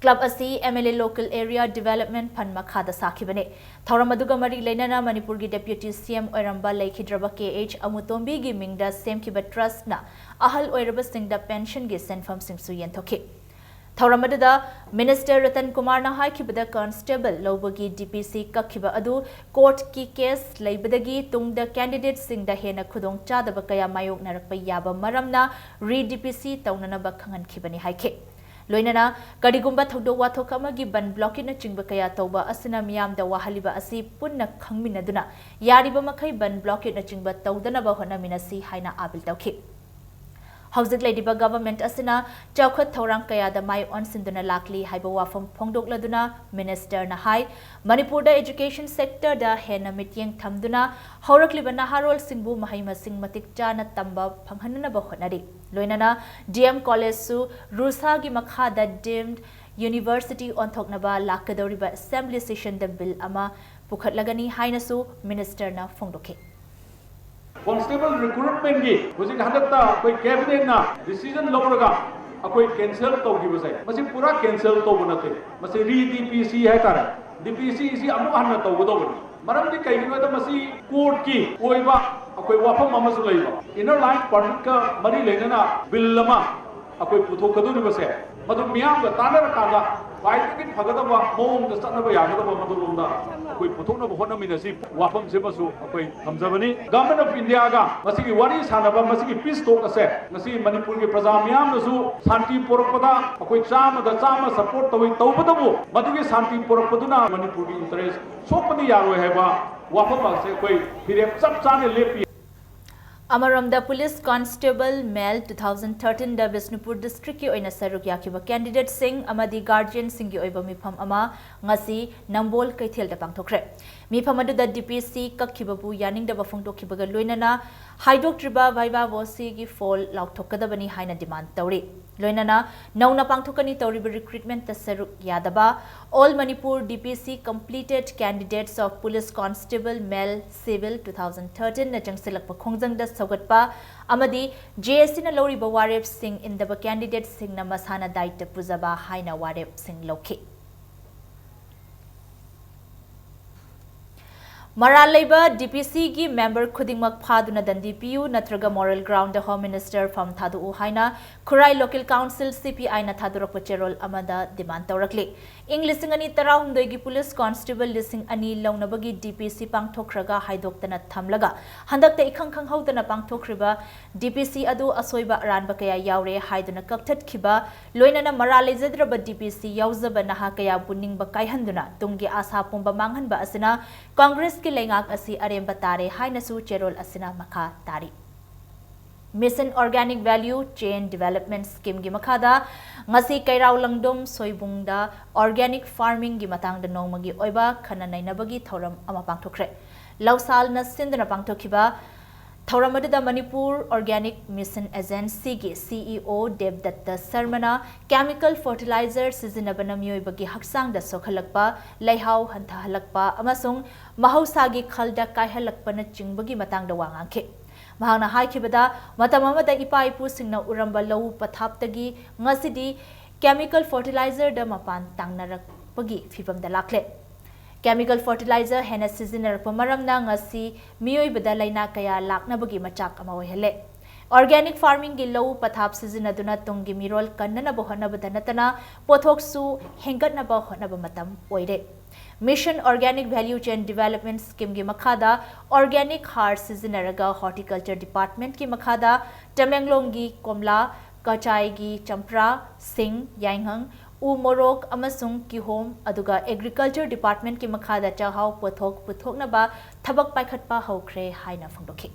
Club ꯑꯁꯤ M L A Local Area Development Fund ꯃꯈꯥꯗ ꯁꯥꯈꯤꯕꯅꯤ꯫ ꯊꯧꯔꯝ ꯑꯗꯨꯒ ꯃꯔꯤ ꯂꯩꯅꯅ ꯃꯅꯤꯄꯨꯔꯒꯤ Deputy C M ꯑꯣꯏꯔꯝꯕ ꯂꯩꯈꯤꯗ꯭ꯔꯕ K H ꯑꯃꯨꯇꯣꯝꯕꯤꯒꯤ ꯃꯤꯡꯗ ꯁꯦꯝꯈꯤꯕ trustꯅ ꯑꯍꯜ ꯑꯣꯏꯔꯕꯁꯤꯡꯗ pensionꯒꯤ ꯁꯦꯟꯐꯝꯁꯤꯡꯁꯨ ꯌꯦꯟꯊꯣꯛꯈꯤ꯫ ꯊꯧꯔꯝ ꯑꯗꯨꯗ Minister ꯔꯇꯟ ꯀꯨꯃꯥꯔꯅ ꯍꯥꯏꯈꯤꯕꯗ, constable ꯂꯧꯕꯒꯤ DPC ꯀꯛꯈꯤꯕ ꯑꯗꯨ courtꯀꯤ case ꯂꯩꯕꯗꯒꯤ ꯇꯨꯡꯗ candidateꯁꯤꯡꯗ ꯍꯦꯟꯅ ꯈꯨꯗꯣꯡꯆꯥꯗꯕ ꯀꯌꯥ ꯃꯥꯌꯣꯛꯅꯔꯛꯄ ꯌꯥꯕ ꯃꯔꯝꯅ re-DPC ꯇꯧꯅꯅꯕ ꯈꯪꯍꯟꯈꯤꯕꯅꯤ ꯍꯥꯏꯈꯤ꯫ ꯂꯣꯏꯅꯅ ꯀꯔꯤꯒꯨꯝꯕ ꯊꯧꯗꯣꯛ ꯋꯥꯊꯣꯛ ꯑꯃꯒꯤ ꯕꯟ ꯕ꯭ꯂꯣꯀꯦꯠꯅꯆꯤꯡꯕ ꯀꯌꯥ ꯇꯧꯕ ꯑꯁꯤꯅ ꯃꯤꯌꯥꯝꯗ ꯋꯥꯍꯜꯂꯤꯕ ꯑꯁꯤ ꯄꯨꯟꯅ ꯈꯪꯃꯤꯟꯅꯗꯨꯅ ꯌꯥꯔꯤꯕ ꯃꯈꯩ ꯕꯟ ꯕ꯭ꯂꯣꯀꯦꯠꯅꯆꯤꯡꯕ ꯇꯧꯗꯅꯕ ꯍꯣꯠꯅꯃꯤꯟꯅꯁꯤ ꯍꯥꯏꯅ appeal ꯇꯧꯈꯤ꯫ ꯍꯧꯖꯤꯛ ꯂꯩꯔꯤꯕ government ꯑꯁꯤꯅ ꯆꯥꯎꯈꯠ ꯊꯧꯔꯥꯡ ꯀꯌꯥꯗ ꯃꯥꯏ ꯑꯣꯟꯁꯤꯟꯗꯨꯅ ꯂꯥꯛꯂꯤ ꯍꯥꯏꯕ ꯋꯥꯐꯝ ꯐꯣꯡꯗꯣꯛꯂꯗꯨꯅ Ministerꯅ ꯍꯥꯏ, ꯃꯅꯤꯄꯨꯔꯗ education sectorꯗ ꯍꯦꯟꯅ ꯃꯤꯠꯌꯦꯡ ꯊꯝꯗꯨꯅ ꯍꯧꯔꯛꯂꯤꯕ ꯅꯍꯥꯔꯣꯜꯁꯤꯡꯕꯨ ꯃꯍꯩ ꯃꯁꯤꯡ ꯃꯇꯤꯛ ꯆꯥꯅ ꯇꯝꯕ ꯐꯪꯍꯟꯅꯅꯕ ꯍꯣꯠꯅꯔꯤ꯫ ꯂꯣꯏꯅꯅ DM collegeꯁꯨ RUSAꯒꯤ ꯃꯈꯥꯗ deemed university ꯑꯣꯟꯊꯣꯛꯅꯕ ꯂꯥꯛꯀꯗꯧꯔꯤꯕ assembly sessionꯗ bill ꯑꯃ ꯄꯨꯈꯠꯂꯒꯅꯤ ꯍꯥꯏꯅꯁꯨ Ministerꯅ ꯐꯣꯡꯗꯣꯛꯈꯤ꯫ Constable recruitmentꯀꯤ ꯍꯧꯖꯤꯛ ꯍꯟꯗꯛꯇ ꯑꯩꯈꯣꯏ cabinetꯅ decision ꯂꯧꯔꯒ ꯑꯩꯈꯣꯏ cancel ꯇꯧꯈꯤꯕꯁꯦ, ꯃꯁꯤ ꯄꯨꯔꯥ cancel ꯇꯧꯕ ꯅꯠꯇꯦ, ꯃꯁꯤ re-DPC ꯍꯥꯏꯇꯥꯔꯦ꯫ DPC ꯑꯁꯤ ꯑꯃꯨꯛ ꯍꯟꯅ ꯇꯧꯒꯗꯧꯕꯅꯤ꯫ ꯃꯔꯝꯗꯤ ꯀꯩꯒꯤꯅꯣ ꯍꯥꯏꯗ ꯃꯁꯤ courtꯀꯤ ꯑꯣꯏꯕ ꯑꯩꯈꯣꯏ ꯋꯥꯐꯝ ꯑꯃꯁꯨ ꯂꯩꯕ, inner line permitꯀ ꯃꯔꯤ ꯂꯩꯅꯅ bill ꯑꯃ ꯑꯩꯈꯣꯏ ꯄꯨꯊꯣꯛꯀꯗꯧꯔꯤꯕꯁꯦ, ꯃꯗꯨ ꯃꯤꯌꯥꯝꯒ ꯇꯥꯟꯅꯔꯀꯥꯟꯗ ꯈ꯭ꯋꯥꯏꯗꯒꯤ ꯐꯒꯗꯕ ꯃꯑꯣꯡꯗ ꯆꯠꯅꯕ ꯌꯥꯒꯗꯕ ꯃꯗꯨꯔꯣꯝꯗ ꯑꯩꯈꯣꯏ ꯄꯨꯊꯣꯛꯅꯕ ꯍꯣꯠꯅꯃꯤꯟꯅꯁꯤ꯫ ꯋꯥꯐꯝꯁꯤꯃꯁꯨ ꯑꯩꯈꯣꯏ ꯊꯝꯖꯕꯅꯤ꯫ Government of Indiaꯒ ꯃꯁꯤꯒꯤ ꯋꯥꯔꯤ ꯁꯥꯟꯅꯕ, ꯃꯁꯤꯒꯤ peace talk ꯑꯁꯦ ꯉꯁꯤ ꯃꯅꯤꯄꯨꯔꯒꯤ ꯄ꯭ꯔꯖꯥ ꯃꯤꯌꯥꯝꯅꯁꯨ ꯁꯥꯟꯇꯤ ꯄꯨꯔꯛꯄꯗ ꯑꯩꯈꯣꯏ ꯆꯥꯝꯃꯗ ꯆꯥꯝꯃ support ꯇꯧꯏ꯫ ꯇꯧꯕꯇꯕꯨ ꯃꯗꯨꯒꯤ ꯁꯥꯟꯇꯤ ꯄꯨꯔꯛꯄꯗꯨꯅ ꯃꯅꯤꯄꯨꯔꯒꯤ interest ꯁꯣꯛꯄꯗꯤ ꯌꯥꯔꯣꯏ ꯍꯥꯏꯕ ꯋꯥꯐꯝ ꯑꯁꯦ ꯑꯩꯈꯣꯏ ꯐꯤꯔꯦꯞ ꯆꯞ ꯆꯥꯅ ꯂꯦꯞꯄꯤ꯫ ꯑꯃꯔꯣꯝꯗ, police constable male two thousand thirteenꯗ Bishnupur districtꯀꯤ ꯑꯣꯏꯅ ꯁꯔꯨꯛ ꯌꯥꯈꯤꯕ candidateꯁꯤꯡ ꯑꯃꯗꯤ guardianꯁꯤꯡꯒꯤ ꯑꯣꯏꯕ ꯃꯤꯐꯝ ꯑꯃ ꯉꯁꯤ ꯅꯝꯕꯣꯜ ꯀꯩꯊꯦꯜꯗ ꯄꯥꯡꯊꯣꯛꯈ꯭ꯔꯦ꯫ ꯃꯤꯐꯝ ꯑꯗꯨꯗ DPC ꯀꯛꯈꯤꯕꯕꯨ ꯌꯥꯅꯤꯡꯗꯕ ꯐꯣꯡꯗꯣꯛꯈꯤꯕꯒ ꯂꯣꯏꯅꯅ ꯍꯥꯏꯗꯣꯛꯇ꯭ꯔꯤꯕ viva vocesꯒꯤ ꯐꯣꯜ ꯂꯥꯎꯊꯣꯛꯀꯗꯕꯅꯤ ꯍꯥꯏꯅ demand ꯇꯧꯔꯤ꯫ ꯂꯣꯏꯅꯅ ꯅꯧꯅ ꯄꯥꯡꯊꯣꯛꯀꯅꯤ ꯇꯧꯔꯤꯕ recruitmentꯇ ꯁꯔꯨꯛ ꯌꯥꯗꯕ, All Manipur DPC completed candidates of Police Constable Male Civil two thousand thirteenꯅ ꯆꯪꯁꯤꯜꯂꯛꯄ ꯈꯣꯡꯖꯪꯗ ꯁꯧꯒꯠꯄ ꯑꯃꯗꯤ JACꯅ ꯂꯧꯔꯤꯕ ꯋꯥꯔꯦꯞꯁꯤꯡ ꯏꯟꯗꯕ candidateꯁꯤꯡꯅ ꯃꯁꯥꯅ ꯗꯥꯏꯇ ꯄꯨꯖꯕ ꯍꯥꯏꯅ ꯋꯥꯔꯦꯞꯁꯤꯡ ꯂꯧꯈꯤ꯫ ꯃꯔꯥꯜ ꯂꯩꯕ D P C ꯒꯤ member ꯈꯨꯗꯤꯡꯃꯛ ꯐꯥꯗꯨꯅ ꯗꯟꯗꯤ ꯄꯤꯌꯨ ꯅꯠꯇ꯭ꯔꯒ moral ground ꯗ Home Minister ꯐꯝ ꯊꯥꯗꯣꯛꯎ ꯍꯥꯏꯅ ꯈꯨꯔꯥꯏ Local Council C P I ꯅ ꯊꯥꯗꯣꯔꯛꯄ ꯆꯦꯔꯣꯜ ꯑꯃꯗ demand ꯇꯧꯔꯛꯂꯤ꯫ ꯏꯪ ꯂꯤꯁꯤꯡ ꯑꯅꯤ ꯇꯔꯥꯍꯨꯝꯗꯣꯏꯒꯤ police constable ꯂꯤꯁꯤꯡ ꯑꯅꯤ ꯂꯧꯅꯕꯒꯤ D P C ꯄꯥꯡꯊꯣꯛꯈ꯭ꯔꯒ ꯍꯥꯏꯗꯣꯛꯇꯅ ꯊꯝꯂꯒ ꯍꯟꯗꯛꯇ ꯏꯈꯪ ꯈꯪꯍꯧꯗꯅ ꯄꯥꯡꯊꯣꯛꯈ꯭ꯔꯤꯕ D P C ꯑꯗꯨ ꯑꯁꯣꯏꯕ ꯑꯔꯥꯟꯕ ꯀꯌꯥ ꯌꯥꯎꯔꯦ ꯍꯥꯏꯗꯨꯅ ꯀꯛꯊꯠꯈꯤꯕ, ꯂꯣꯏꯅꯅ ꯃꯔꯥꯜ ꯂꯩꯖꯗ꯭ꯔꯕ D P C ꯌꯥꯎꯖꯕ ꯅꯍꯥ ꯀꯌꯥꯕꯨ ꯅꯤꯡꯕ ꯀꯥꯏꯍꯟꯗꯨꯅ ꯇꯨꯡꯒꯤ ꯑꯥꯁꯥ ꯄꯨꯝꯕ ꯃꯥꯡꯍꯟꯕ ꯑꯁꯤꯅ ꯀꯪꯒ꯭ꯔꯦꯁꯀꯤ ꯂꯩꯉꯥꯛ ꯑꯁꯤ ꯑꯔꯦꯝꯕ ꯇꯥꯔꯦ ꯍꯥꯏꯅꯁꯨ ꯆꯦꯔꯣꯜ ꯑꯁꯤꯅ ꯃꯈꯥ ꯇꯥꯔꯤ꯫ Mission Organic Value Chain Development Scheme ꯒꯤ ꯃꯈꯥꯗ ꯉꯁꯤ ꯀꯩꯔꯥꯎ ꯂꯪꯗꯣꯝ ꯁꯣꯏꯕꯨꯡꯗ organic farming ꯒꯤ ꯃꯇꯥꯡꯗ ꯅꯣꯡꯃꯒꯤ ꯑꯣꯏꯕ ꯈꯟꯅ ꯅꯩꯅꯕꯒꯤ ꯊꯧꯔꯝ ꯑꯃ ꯄꯥꯡꯊꯣꯛꯈ꯭ꯔꯦ꯫ ꯂꯧꯁꯥꯜꯅ ꯁꯤꯟꯗꯨꯅ ꯄꯥꯡꯊꯣꯛꯈꯤꯕ ꯊꯧꯔꯝ ꯑꯗꯨꯗ ꯃꯅꯤꯄꯨꯔ Organic Mission Agency ꯒꯤ C E O ꯗꯦꯕꯗꯠꯇ ꯁꯔꯃꯅ chemical fertilizer ꯁꯤꯖꯤꯟꯅꯕꯅ ꯃꯤꯑꯣꯏꯕꯒꯤ ꯍꯛꯆꯥꯡꯗ ꯁꯣꯛꯍꯜꯂꯛꯄ, ꯂꯩꯍꯥꯎ ꯍꯟꯊꯍꯜꯂꯛꯄ ꯑꯃꯁꯨꯡ ꯃꯍꯧꯁꯥꯒꯤ ꯈꯜꯗ ꯀꯥꯏꯍꯜꯂꯛꯄꯅꯆꯤꯡꯕꯒꯤ ꯃꯇꯥꯡꯗ ꯋꯥ ꯉꯥꯡꯈꯤ꯫ ꯃꯍꯥꯛꯅ ꯍꯥꯏꯈꯤꯕꯗ, ꯃꯇꯝ ꯑꯃꯗ ꯏꯄꯥ ꯏꯄꯨꯁꯤꯡꯅ ꯎꯔꯝꯕ ꯂꯧꯎ ꯄꯊꯥꯞꯇꯒꯤ ꯉꯁꯤꯗꯤ chemical fertilizer ꯗ ꯃꯄꯥꯟ ꯇꯥꯡꯅꯔꯛꯄꯒꯤ ꯐꯤꯚꯝꯗ ꯂꯥꯛꯂꯦ꯫ Chemical fertilizer ꯍꯦꯟꯅ ꯁꯤꯖꯤꯟꯅꯔꯛꯄ ꯃꯔꯝꯅ ꯉꯁꯤ ꯃꯤꯑꯣꯏꯕꯗ ꯂꯥꯏꯅꯥ ꯀꯌꯥ ꯂꯥꯛꯅꯕꯒꯤ ꯃꯆꯥꯛ ꯑꯃ ꯑꯣꯏꯍꯜꯂꯦ꯫ Organic farming ꯒꯤ ꯂꯧꯎ ꯄꯊꯥꯞ ꯁꯤꯖꯤꯟꯅꯗꯨꯅ ꯇꯨꯡꯒꯤ ꯃꯤꯔꯣꯜ ꯀꯟꯅꯅꯕ ꯍꯣꯠꯅꯕꯗ ꯅꯠꯇꯅ ꯄꯣꯠꯊꯣꯛꯁꯨ ꯍꯦꯟꯒꯠꯅꯕ ꯍꯣꯠꯅꯕ ꯃꯇꯝ ꯑꯣꯏꯔꯦ꯫ Mission Organic Value Chain Development Scheme ꯒꯤ ꯃꯈꯥꯗ organic ꯍꯥꯔ ꯁꯤꯖꯤꯟꯅꯔꯒ Horticulture Department ꯀꯤ ꯃꯈꯥꯗ ꯇꯃꯦꯡꯂꯣꯡꯒꯤ ꯀꯣꯝꯂꯥ, ꯀꯆꯥꯏꯒꯤ ꯆꯝꯄ꯭ꯔꯥ, ꯁꯤꯡ, ꯌꯥꯏꯉꯪ, ꯎ ꯃꯣꯔꯣꯛ ꯑꯃꯁꯨꯡ ꯀꯤꯍꯣꯝ, ꯑꯗꯨꯒ Agriculture Department ꯀꯤ ꯃꯈꯥꯗ ꯆꯥꯛꯍꯥꯎ ꯄꯣꯠꯊꯣꯛ ꯄꯨꯊꯣꯛꯅꯕ ꯊꯕꯛ ꯄꯥꯏꯈꯠꯄ ꯍꯧꯈ꯭ꯔꯦ ꯍꯥꯏꯅ ꯐꯣꯡꯗꯣꯛꯈꯤ꯫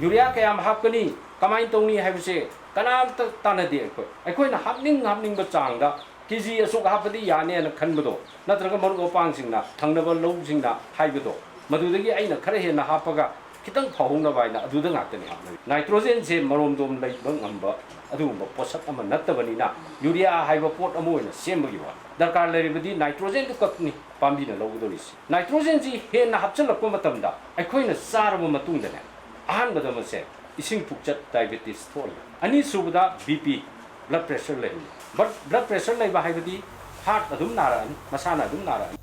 ꯌꯨꯔꯤꯌꯥ ꯀꯌꯥꯝ ꯍꯥꯞꯀꯅꯤ, ꯀꯃꯥꯏꯅ ꯇꯧꯅꯤ ꯍꯥꯏꯕꯁꯦ ꯀꯅꯥꯝꯇ ꯇꯥꯟꯅꯗꯦ꯫ ꯑꯩꯈꯣꯏ, ꯑꯩꯈꯣꯏꯅ ꯍꯥꯞꯅꯤꯡ ꯍꯥꯞꯅꯤꯡꯕ ꯆꯥꯡꯗ ꯀꯦ ꯖꯤ ꯑꯁꯨꯛ ꯍꯥꯞꯄꯗꯤ ꯌꯥꯅꯦꯅ ꯈꯟꯕꯗꯣ, ꯅꯠꯇ꯭ꯔꯒ ꯃꯔꯨꯞ ꯃꯄꯥꯡꯁꯤꯡꯅ, ꯊꯪꯅꯕ ꯂꯧꯁꯤꯡꯅ ꯍꯥꯏꯕꯗꯣ, ꯃꯗꯨꯗꯒꯤ ꯑꯩꯅ ꯈꯔ ꯍꯦꯟꯅ ꯍꯥꯞꯄꯒ ꯈꯤꯇꯪ ꯐꯍꯧꯅꯕ ꯍꯥꯏꯅ ꯑꯗꯨꯗ ꯉꯥꯛꯇꯅꯤ ꯍꯥꯞꯅꯔꯤ꯫ ꯅꯥꯏꯇ꯭ꯔꯣꯖꯦꯟꯁꯦ ꯃꯔꯣꯝꯗꯣꯝ ꯂꯩꯕ ꯉꯝꯕ ꯑꯗꯨꯒꯨꯝꯕ ꯄꯣꯠꯁꯛ ꯑꯃ ꯅꯠꯇꯕꯅꯤꯅ, ꯌꯨꯔꯤꯌꯥ ꯍꯥꯏꯕ ꯄꯣꯠ ꯑꯃ ꯑꯣꯏꯅ ꯁꯦꯝꯕꯒꯤ ꯋꯥꯅꯤ꯫ ꯗꯔꯀꯥꯔ ꯂꯩꯔꯕꯗꯤ ꯅꯥꯏꯇ꯭ꯔꯣꯖꯦꯟꯗꯨ ꯈꯛꯅꯤ ꯄꯥꯝꯕꯤꯅ ꯂꯧꯒꯗꯧꯔꯤꯁꯤ꯫ ꯅꯥꯏꯇ꯭ꯔꯣꯖꯦꯟꯁꯤ ꯍꯦꯟꯅ ꯍꯥꯞꯆꯤꯜꯂꯛꯄ ꯃꯇꯝꯗ ꯑꯩꯈꯣꯏꯅ ꯆꯥꯔꯕ ꯃꯇꯨꯡꯗꯅꯦ, ꯑꯍꯥꯟꯕꯗ ꯃꯁꯦ ꯏꯁꯤꯡ ꯄꯨꯛꯆꯠ, diabetes ꯊꯣꯛꯍꯜꯂꯤ꯫ ꯑꯅꯤꯁꯨꯕꯗ B P, blood pressure ꯂꯩꯍꯜꯂꯤ꯫ But blood pressure ꯂꯩꯕ ꯍꯥꯏꯕꯗꯤ heart ꯑꯗꯨꯝ ꯅꯥꯔꯛꯑꯅꯤ, ꯃꯁꯥꯅ ꯑꯗꯨꯝ ꯅꯥꯔꯛꯑꯅꯤ꯫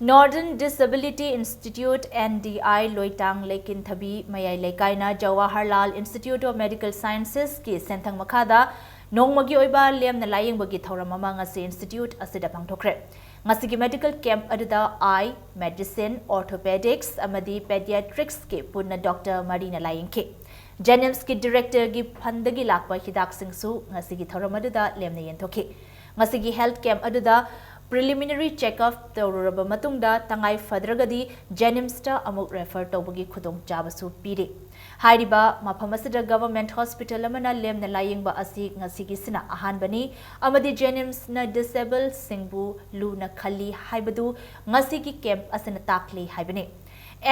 Northern Disability Institute, N D I, ꯂꯣꯏꯇꯥꯡ ꯂꯩꯀꯤꯟꯊꯕꯤ ꯃꯌꯥꯏ ꯂꯩꯀꯥꯏꯅ Jawaharlal Institute of Medical Sciences ꯀꯤ ꯁꯦꯟꯊꯪ ꯃꯈꯥꯗ ꯅꯣꯡꯃꯒꯤ ꯑꯣꯏꯕ ꯂꯦꯝꯅ ꯂꯥꯌꯦꯡꯕꯒꯤ ꯊꯧꯔꯝ ꯑꯃ ꯉꯁꯤ institute ꯑꯁꯤꯗ ꯄꯥꯡꯊꯣꯛꯈ꯭ꯔꯦ꯫ ꯉꯁꯤꯒꯤ medical camp ꯑꯗꯨꯗ eye, medicine, orthopedics ꯑꯃꯗꯤ pediatrics ꯀꯤ ꯄꯨꯟꯅ doctor ꯃꯔꯤꯅ ꯂꯥꯌꯦꯡꯈꯤ꯫ JNIMS ꯀꯤ director ꯒꯤ fund ꯗꯒꯤ ꯂꯥꯛꯄ ꯍꯤꯗꯥꯛꯁꯤꯡꯁꯨ ꯉꯁꯤꯒꯤ ꯊꯧꯔꯝ ꯑꯗꯨꯗ ꯂꯦꯝꯅ ꯌꯦꯟꯊꯣꯛꯈꯤ꯫ ꯉꯁꯤꯒꯤ health camp ꯑꯗꯨꯗ preliminary check up ꯇꯧꯔꯨꯔꯕ ꯃꯇꯨꯡꯗ ꯇꯉꯥꯏ ꯐꯗ꯭ꯔꯒꯗꯤ JNIMS ꯇ ꯑꯃꯨꯛ refer ꯇꯧꯕꯒꯤ ꯈꯨꯗꯣꯡꯆꯥꯕꯁꯨ ꯄꯤꯔꯤ꯫ ꯍꯥꯏꯔꯤꯕ ꯃꯐꯝ ꯑꯁꯤꯗ government hospital ꯑꯃꯅ ꯂꯦꯝꯅ ꯂꯥꯌꯦꯡꯕ ꯑꯁꯤ ꯉꯁꯤꯒꯤꯁꯤꯅ ꯑꯍꯥꯟꯕꯅꯤ ꯑꯃꯗꯤ JNIMS ꯅ disable ꯁꯤꯡꯕꯨ ꯂꯨꯅ ꯈꯜꯂꯤ ꯍꯥꯏꯕꯗꯨ ꯉꯁꯤꯒꯤ camp ꯑꯁꯤꯅ ꯇꯥꯛꯂꯤ ꯍꯥꯏꯕꯅꯤ꯫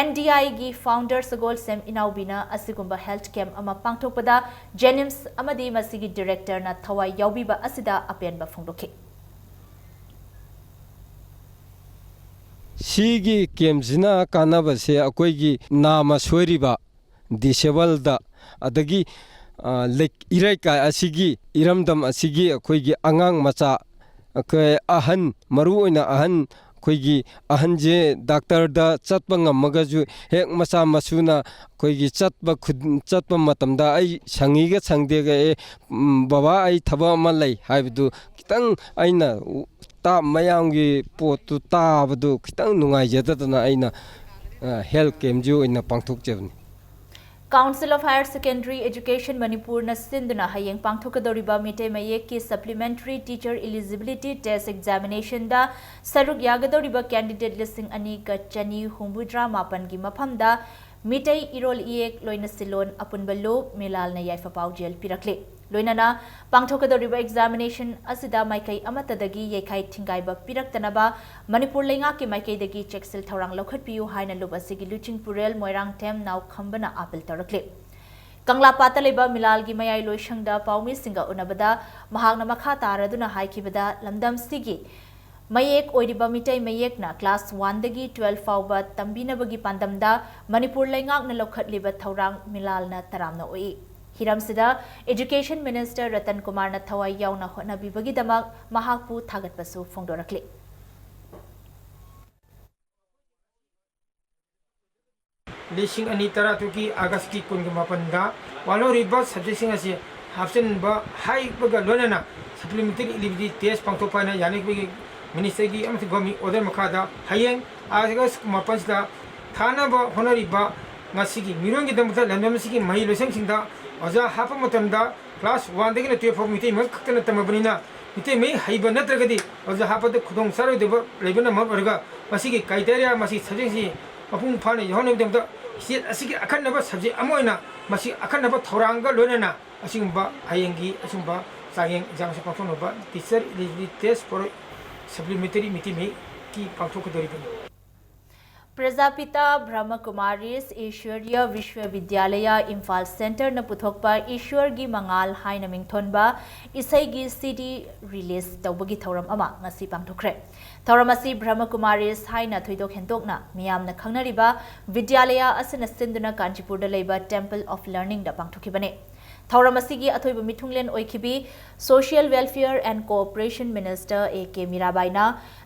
N D I ꯒꯤ founder ꯁꯒꯣꯜꯁꯦꯝ ꯏꯅꯥꯎꯕꯤꯅ ꯑꯁꯤꯒꯨꯝꯕ health camp ꯑꯃ ꯄꯥꯡꯊꯣꯛꯄꯗ JNIMS ꯑꯃꯗꯤ ꯃꯁꯤꯒꯤ director ꯅ ꯊꯋꯥꯏ ꯌꯥꯎꯕꯤꯕ ꯑꯁꯤꯗ ꯑꯄꯦꯟꯕ ꯐꯣꯡꯗꯣꯛꯈꯤ꯫ ꯁꯤꯒꯤ camp ꯁꯤꯅ ꯀꯥꯟꯅꯕꯁꯦ ꯑꯩꯈꯣꯏꯒꯤ ꯅꯥꯃ ꯁꯣꯏꯔꯤꯕ, disable ꯗ, ꯑꯗꯒꯤ, ꯑ, ꯂꯩ-, ꯏꯔꯩꯀꯥꯏ ꯑꯁꯤꯒꯤ, ꯏꯔꯝꯗꯝ ꯑꯁꯤꯒꯤ ꯑꯩꯈꯣꯏꯒꯤ ꯑꯉꯥꯡ ꯃꯆꯥ, ꯑꯩꯈꯣꯏ ꯑꯍꯟ, ꯃꯔꯨ ꯑꯣꯏꯅ ꯑꯍꯟ, ꯑꯩꯈꯣꯏꯒꯤ ꯑꯍꯟꯁꯦ doctor ꯗ ꯆꯠꯄ ꯉꯝꯃꯒꯁꯨ ꯍꯦꯛ ꯃꯆꯥ ꯃꯁꯨꯅ ꯑꯩꯈꯣꯏꯒꯤ ꯆꯠꯄ ꯈꯨ-, ꯆꯠꯄ ꯃꯇꯝꯗ ꯑꯩ ꯁꯪꯉꯤꯒ ꯁꯪꯗꯦꯒ, "ꯑꯦ, ꯎꯝ, ꯕꯕꯥ, ꯑꯩ ꯊꯕꯛ ꯑꯃ ꯂꯩ" ꯍꯥꯏꯕꯗꯨ ꯈꯤꯇꯪ ꯑꯩꯅ ꯎ-, ꯇꯥ-, ꯃꯌꯥꯝꯒꯤ ꯄꯣꯠꯇꯨ ꯇꯥꯕꯗꯨ ꯈꯤꯇꯪ ꯅꯨꯡꯉꯥꯏꯖꯗꯗꯅ ꯑꯩꯅ, ꯑ, health camp ꯁꯤ ꯑꯣꯏꯅ ꯄꯥꯡꯊꯣꯛꯆꯕꯅꯤ꯫ Council of Higher Secondary Education ꯃꯅꯤꯄꯨꯔꯅ ꯁꯤꯟꯗꯨꯅ ꯍꯌꯦꯡ ꯄꯥꯡꯊꯣꯛꯀꯗꯧꯔꯤꯕ Meitei ꯃꯌꯦꯛꯀꯤ supplementary teacher eligibility test examination ꯗ ꯁꯔꯨꯛ ꯌꯥꯒꯗꯧꯔꯤꯕ candidate ꯂꯤꯁꯤꯡ ꯑꯅꯤꯒ ꯆꯅꯤ ꯍꯨꯝꯐꯨꯇꯔꯥ ꯃꯥꯄꯟꯒꯤ ꯃꯐꯝꯗ ꯃꯤꯇꯩ ꯏꯔꯣꯜ ꯏꯌꯦꯛ ꯂꯣꯏꯅ ꯁꯤꯜꯂꯣꯟ ꯑꯄꯨꯟꯕ ꯂꯨꯞ ꯃꯤꯂꯥꯜꯅ ꯌꯥꯏꯐ ꯄꯥꯎꯖꯦꯜ ꯄꯤꯔꯛꯂꯤ꯫ ꯂꯣꯏꯅꯅ ꯄꯥꯡꯊꯣꯛꯀꯗꯧꯔꯤꯕ examination ꯑꯁꯤꯗ ꯃꯥꯏꯀꯩ ꯑꯃꯠꯇꯗꯒꯤ ꯌꯩꯈꯥꯏ ꯊꯤꯡꯒꯥꯏꯕ ꯄꯤꯔꯛꯇꯅꯕ ꯃꯅꯤꯄꯨꯔ ꯂꯩꯉꯥꯛꯀꯤ ꯃꯥꯏꯀꯩꯗꯒꯤ ꯆꯦꯛꯁꯤꯜ ꯊꯧꯔꯥꯡ ꯂꯧꯈꯠꯄꯤꯌꯨ ꯍꯥꯏꯅ ꯂꯨꯞ ꯑꯁꯤꯒꯤ ꯂꯨꯆꯤꯡꯄꯨꯔꯦꯜ ꯃꯣꯏꯔꯥꯡꯊꯦꯝ ꯅꯥꯎꯈꯝꯕꯅ ꯑꯥꯄꯤꯜ ꯇꯧꯔꯛꯂꯤ꯫ ꯀꯪꯂꯥꯄꯥꯠꯇ ꯂꯩꯕ ꯃꯤꯂꯥꯜꯒꯤ ꯃꯌꯥꯏ ꯂꯣꯏꯁꯪꯗ ꯄꯥꯎꯃꯤꯁꯤꯡꯒ ꯎꯅꯕꯗ ꯃꯍꯥꯛꯅ ꯃꯈꯥ ꯇꯥꯔꯗꯨꯅ ꯍꯥꯏꯈꯤꯕꯗ, ꯂꯝꯗꯝꯁꯤꯒꯤ ꯃꯌꯦꯛ ꯑꯣꯏꯔꯤꯕ ꯃꯤꯇꯩ ꯃꯌꯦꯛꯅ class one ꯗꯒꯤ twelve ꯐꯥꯎꯕ ꯇꯝꯕꯤꯅꯕꯒꯤ ꯄꯥꯟꯗꯝꯗ ꯃꯅꯤꯄꯨꯔ ꯂꯩꯉꯥꯛꯅ ꯂꯧꯈꯠꯂꯤꯕ ꯊꯧꯔꯥꯡ ꯃꯤꯂꯥꯜꯅ ꯇꯔꯥꯝꯅ ꯑꯣꯛꯏ꯫ ꯍꯤꯔꯝꯁꯤꯗ Education Minister ꯔꯇꯟ ꯀꯨꯃꯥꯔꯅ ꯊꯋꯥꯏ ꯌꯥꯎꯅ ꯍꯣꯠꯅꯕꯤꯕꯒꯤꯗꯃꯛ ꯃꯍꯥꯛꯄꯨ ꯊꯥꯒꯠꯄꯁꯨ ꯐꯣꯡꯗꯣꯔꯛꯂꯤ꯫ ꯂꯤꯁꯤꯡ ꯑꯅꯤ ꯇꯔꯥꯇꯔꯨꯛꯀꯤ ꯑꯥꯒꯁꯀꯤ ꯀꯨꯟꯒ ꯃꯥꯄꯟꯗ ꯋꯥꯠꯍꯧꯔꯤꯕ subjectꯁꯤꯡ ꯑꯁꯤ ꯍꯥꯞꯆꯤꯟꯕ ꯍꯥꯏꯕꯒ ꯂꯣꯏꯅꯅ supplementary eligibility test ꯄꯥꯡꯊꯣꯛꯄ ꯍꯥꯏꯅ ꯌꯥꯅꯤꯡꯕꯒꯤ ministerꯒꯤ ꯑꯃꯁꯨꯡ government order ꯃꯈꯥꯗ ꯍꯌꯦꯡ ꯑꯥꯒꯁ ꯃꯥꯄꯟꯁꯤꯗ ꯊꯥꯅꯕ ꯍꯣꯠꯅꯔꯤꯕ ꯉꯁꯤꯒꯤ ꯃꯤꯔꯣꯟꯒꯤꯗꯃꯛꯇ ꯂꯝꯗꯝ ꯑꯁꯤꯒꯤ ꯃꯍꯩ ꯂꯣꯏꯁꯪꯁꯤꯡꯗ ꯑꯣꯖꯥ ꯍꯥꯞꯄ ꯃꯇꯝꯗ class oneꯗꯒꯤꯅ twelve ꯐꯥꯎ ꯃꯤꯇꯩ ꯃꯌꯦꯛ ꯈꯛꯇꯅ ꯇꯝꯃꯕꯅꯤꯅ ꯃꯤꯇꯩ ꯃꯌꯦꯛ ꯍꯩꯕ ꯅꯠꯇ꯭ꯔꯒꯗꯤ ꯑꯣꯖꯥ ꯍꯥꯞꯄꯗ ꯈꯨꯗꯣꯡ ꯆꯥꯔꯣꯏꯗꯕ ꯂꯩꯕꯅ ꯃꯔꯝ ꯑꯣꯏꯔꯒ ꯃꯁꯤꯒꯤ criteria, ꯃꯁꯤ subjectꯁꯤ ꯃꯄꯨꯡ ꯐꯥꯅ ꯌꯥꯎꯍꯟꯅꯕꯒꯤꯗꯃꯛꯇ state ꯑꯁꯤꯒꯤ ꯑꯈꯟꯅꯕ subject ꯑꯃ ꯑꯣꯏꯅ ꯃꯁꯤ ꯑꯈꯟꯅꯕ ꯊꯧꯔꯥꯡꯒ ꯂꯣꯏꯅꯅ ꯑꯁꯤꯒꯨꯝꯕ ꯍꯌꯦꯡꯒꯤ ꯑꯁꯤꯒꯨꯝꯕ ꯆꯥꯡꯌꯦꯡ exam ꯑꯁꯤ ꯄꯥꯡꯊꯣꯛꯅꯕ teacher eligibility test for supplementary Meitei ꯃꯌꯦꯛꯀꯤ ꯄꯥꯡꯊꯣꯛꯀꯗꯧꯔꯤꯕꯅꯤ꯫ ꯄ꯭ꯔꯖꯥꯄꯤꯇꯥ ꯕ꯭ꯔꯍꯃꯀꯨꯃꯥꯔꯤꯁ ꯏꯁ꯭ꯋꯔꯤꯌ ꯕꯤꯁ꯭ꯋꯕꯤꯗ꯭ꯌꯥꯂꯌ Imphal ꯁꯦꯟꯇꯔꯅ ꯄꯨꯊꯣꯛꯄ ꯏꯁ꯭ꯋꯔꯒꯤ ꯃꯉꯥꯜ ꯍꯥꯏꯅ ꯃꯤꯡꯊꯣꯟꯕ ꯏꯁꯩꯒꯤ CD release ꯇꯧꯕꯒꯤ ꯊꯧꯔꯝ ꯑꯃ ꯉꯁꯤ ꯄꯥꯡꯊꯣꯛꯈ꯭ꯔꯦ꯫ ꯊꯧꯔꯝ ꯑꯁꯤ ꯕ꯭ꯔꯍꯃꯀꯨꯃꯥꯔꯤꯁ ꯍꯥꯏꯅ ꯊꯣꯏꯗꯣꯛ ꯍꯦꯟꯗꯣꯛꯅ ꯃꯤꯌꯥꯝꯅ ꯈꯪꯅꯔꯤꯕ ꯕꯤꯗ꯭ꯌꯥꯂꯌ ꯑꯁꯤꯅ ꯁꯤꯟꯗꯨꯅ ꯀꯥꯟꯆꯤꯄꯨꯔꯗ ꯂꯩꯕ Temple of Learningꯗ ꯄꯥꯡꯊꯣꯛꯈꯤꯕꯅꯤ꯫ ꯊꯧꯔꯝ ꯑꯁꯤꯒꯤ ꯑꯊꯣꯏꯕ ꯃꯤꯊꯨꯡꯂꯦꯟ ꯑꯣꯏꯈꯤꯕꯤ Social Welfare and Cooperation Minister A K ꯃꯤꯔꯥꯕꯥꯏꯅ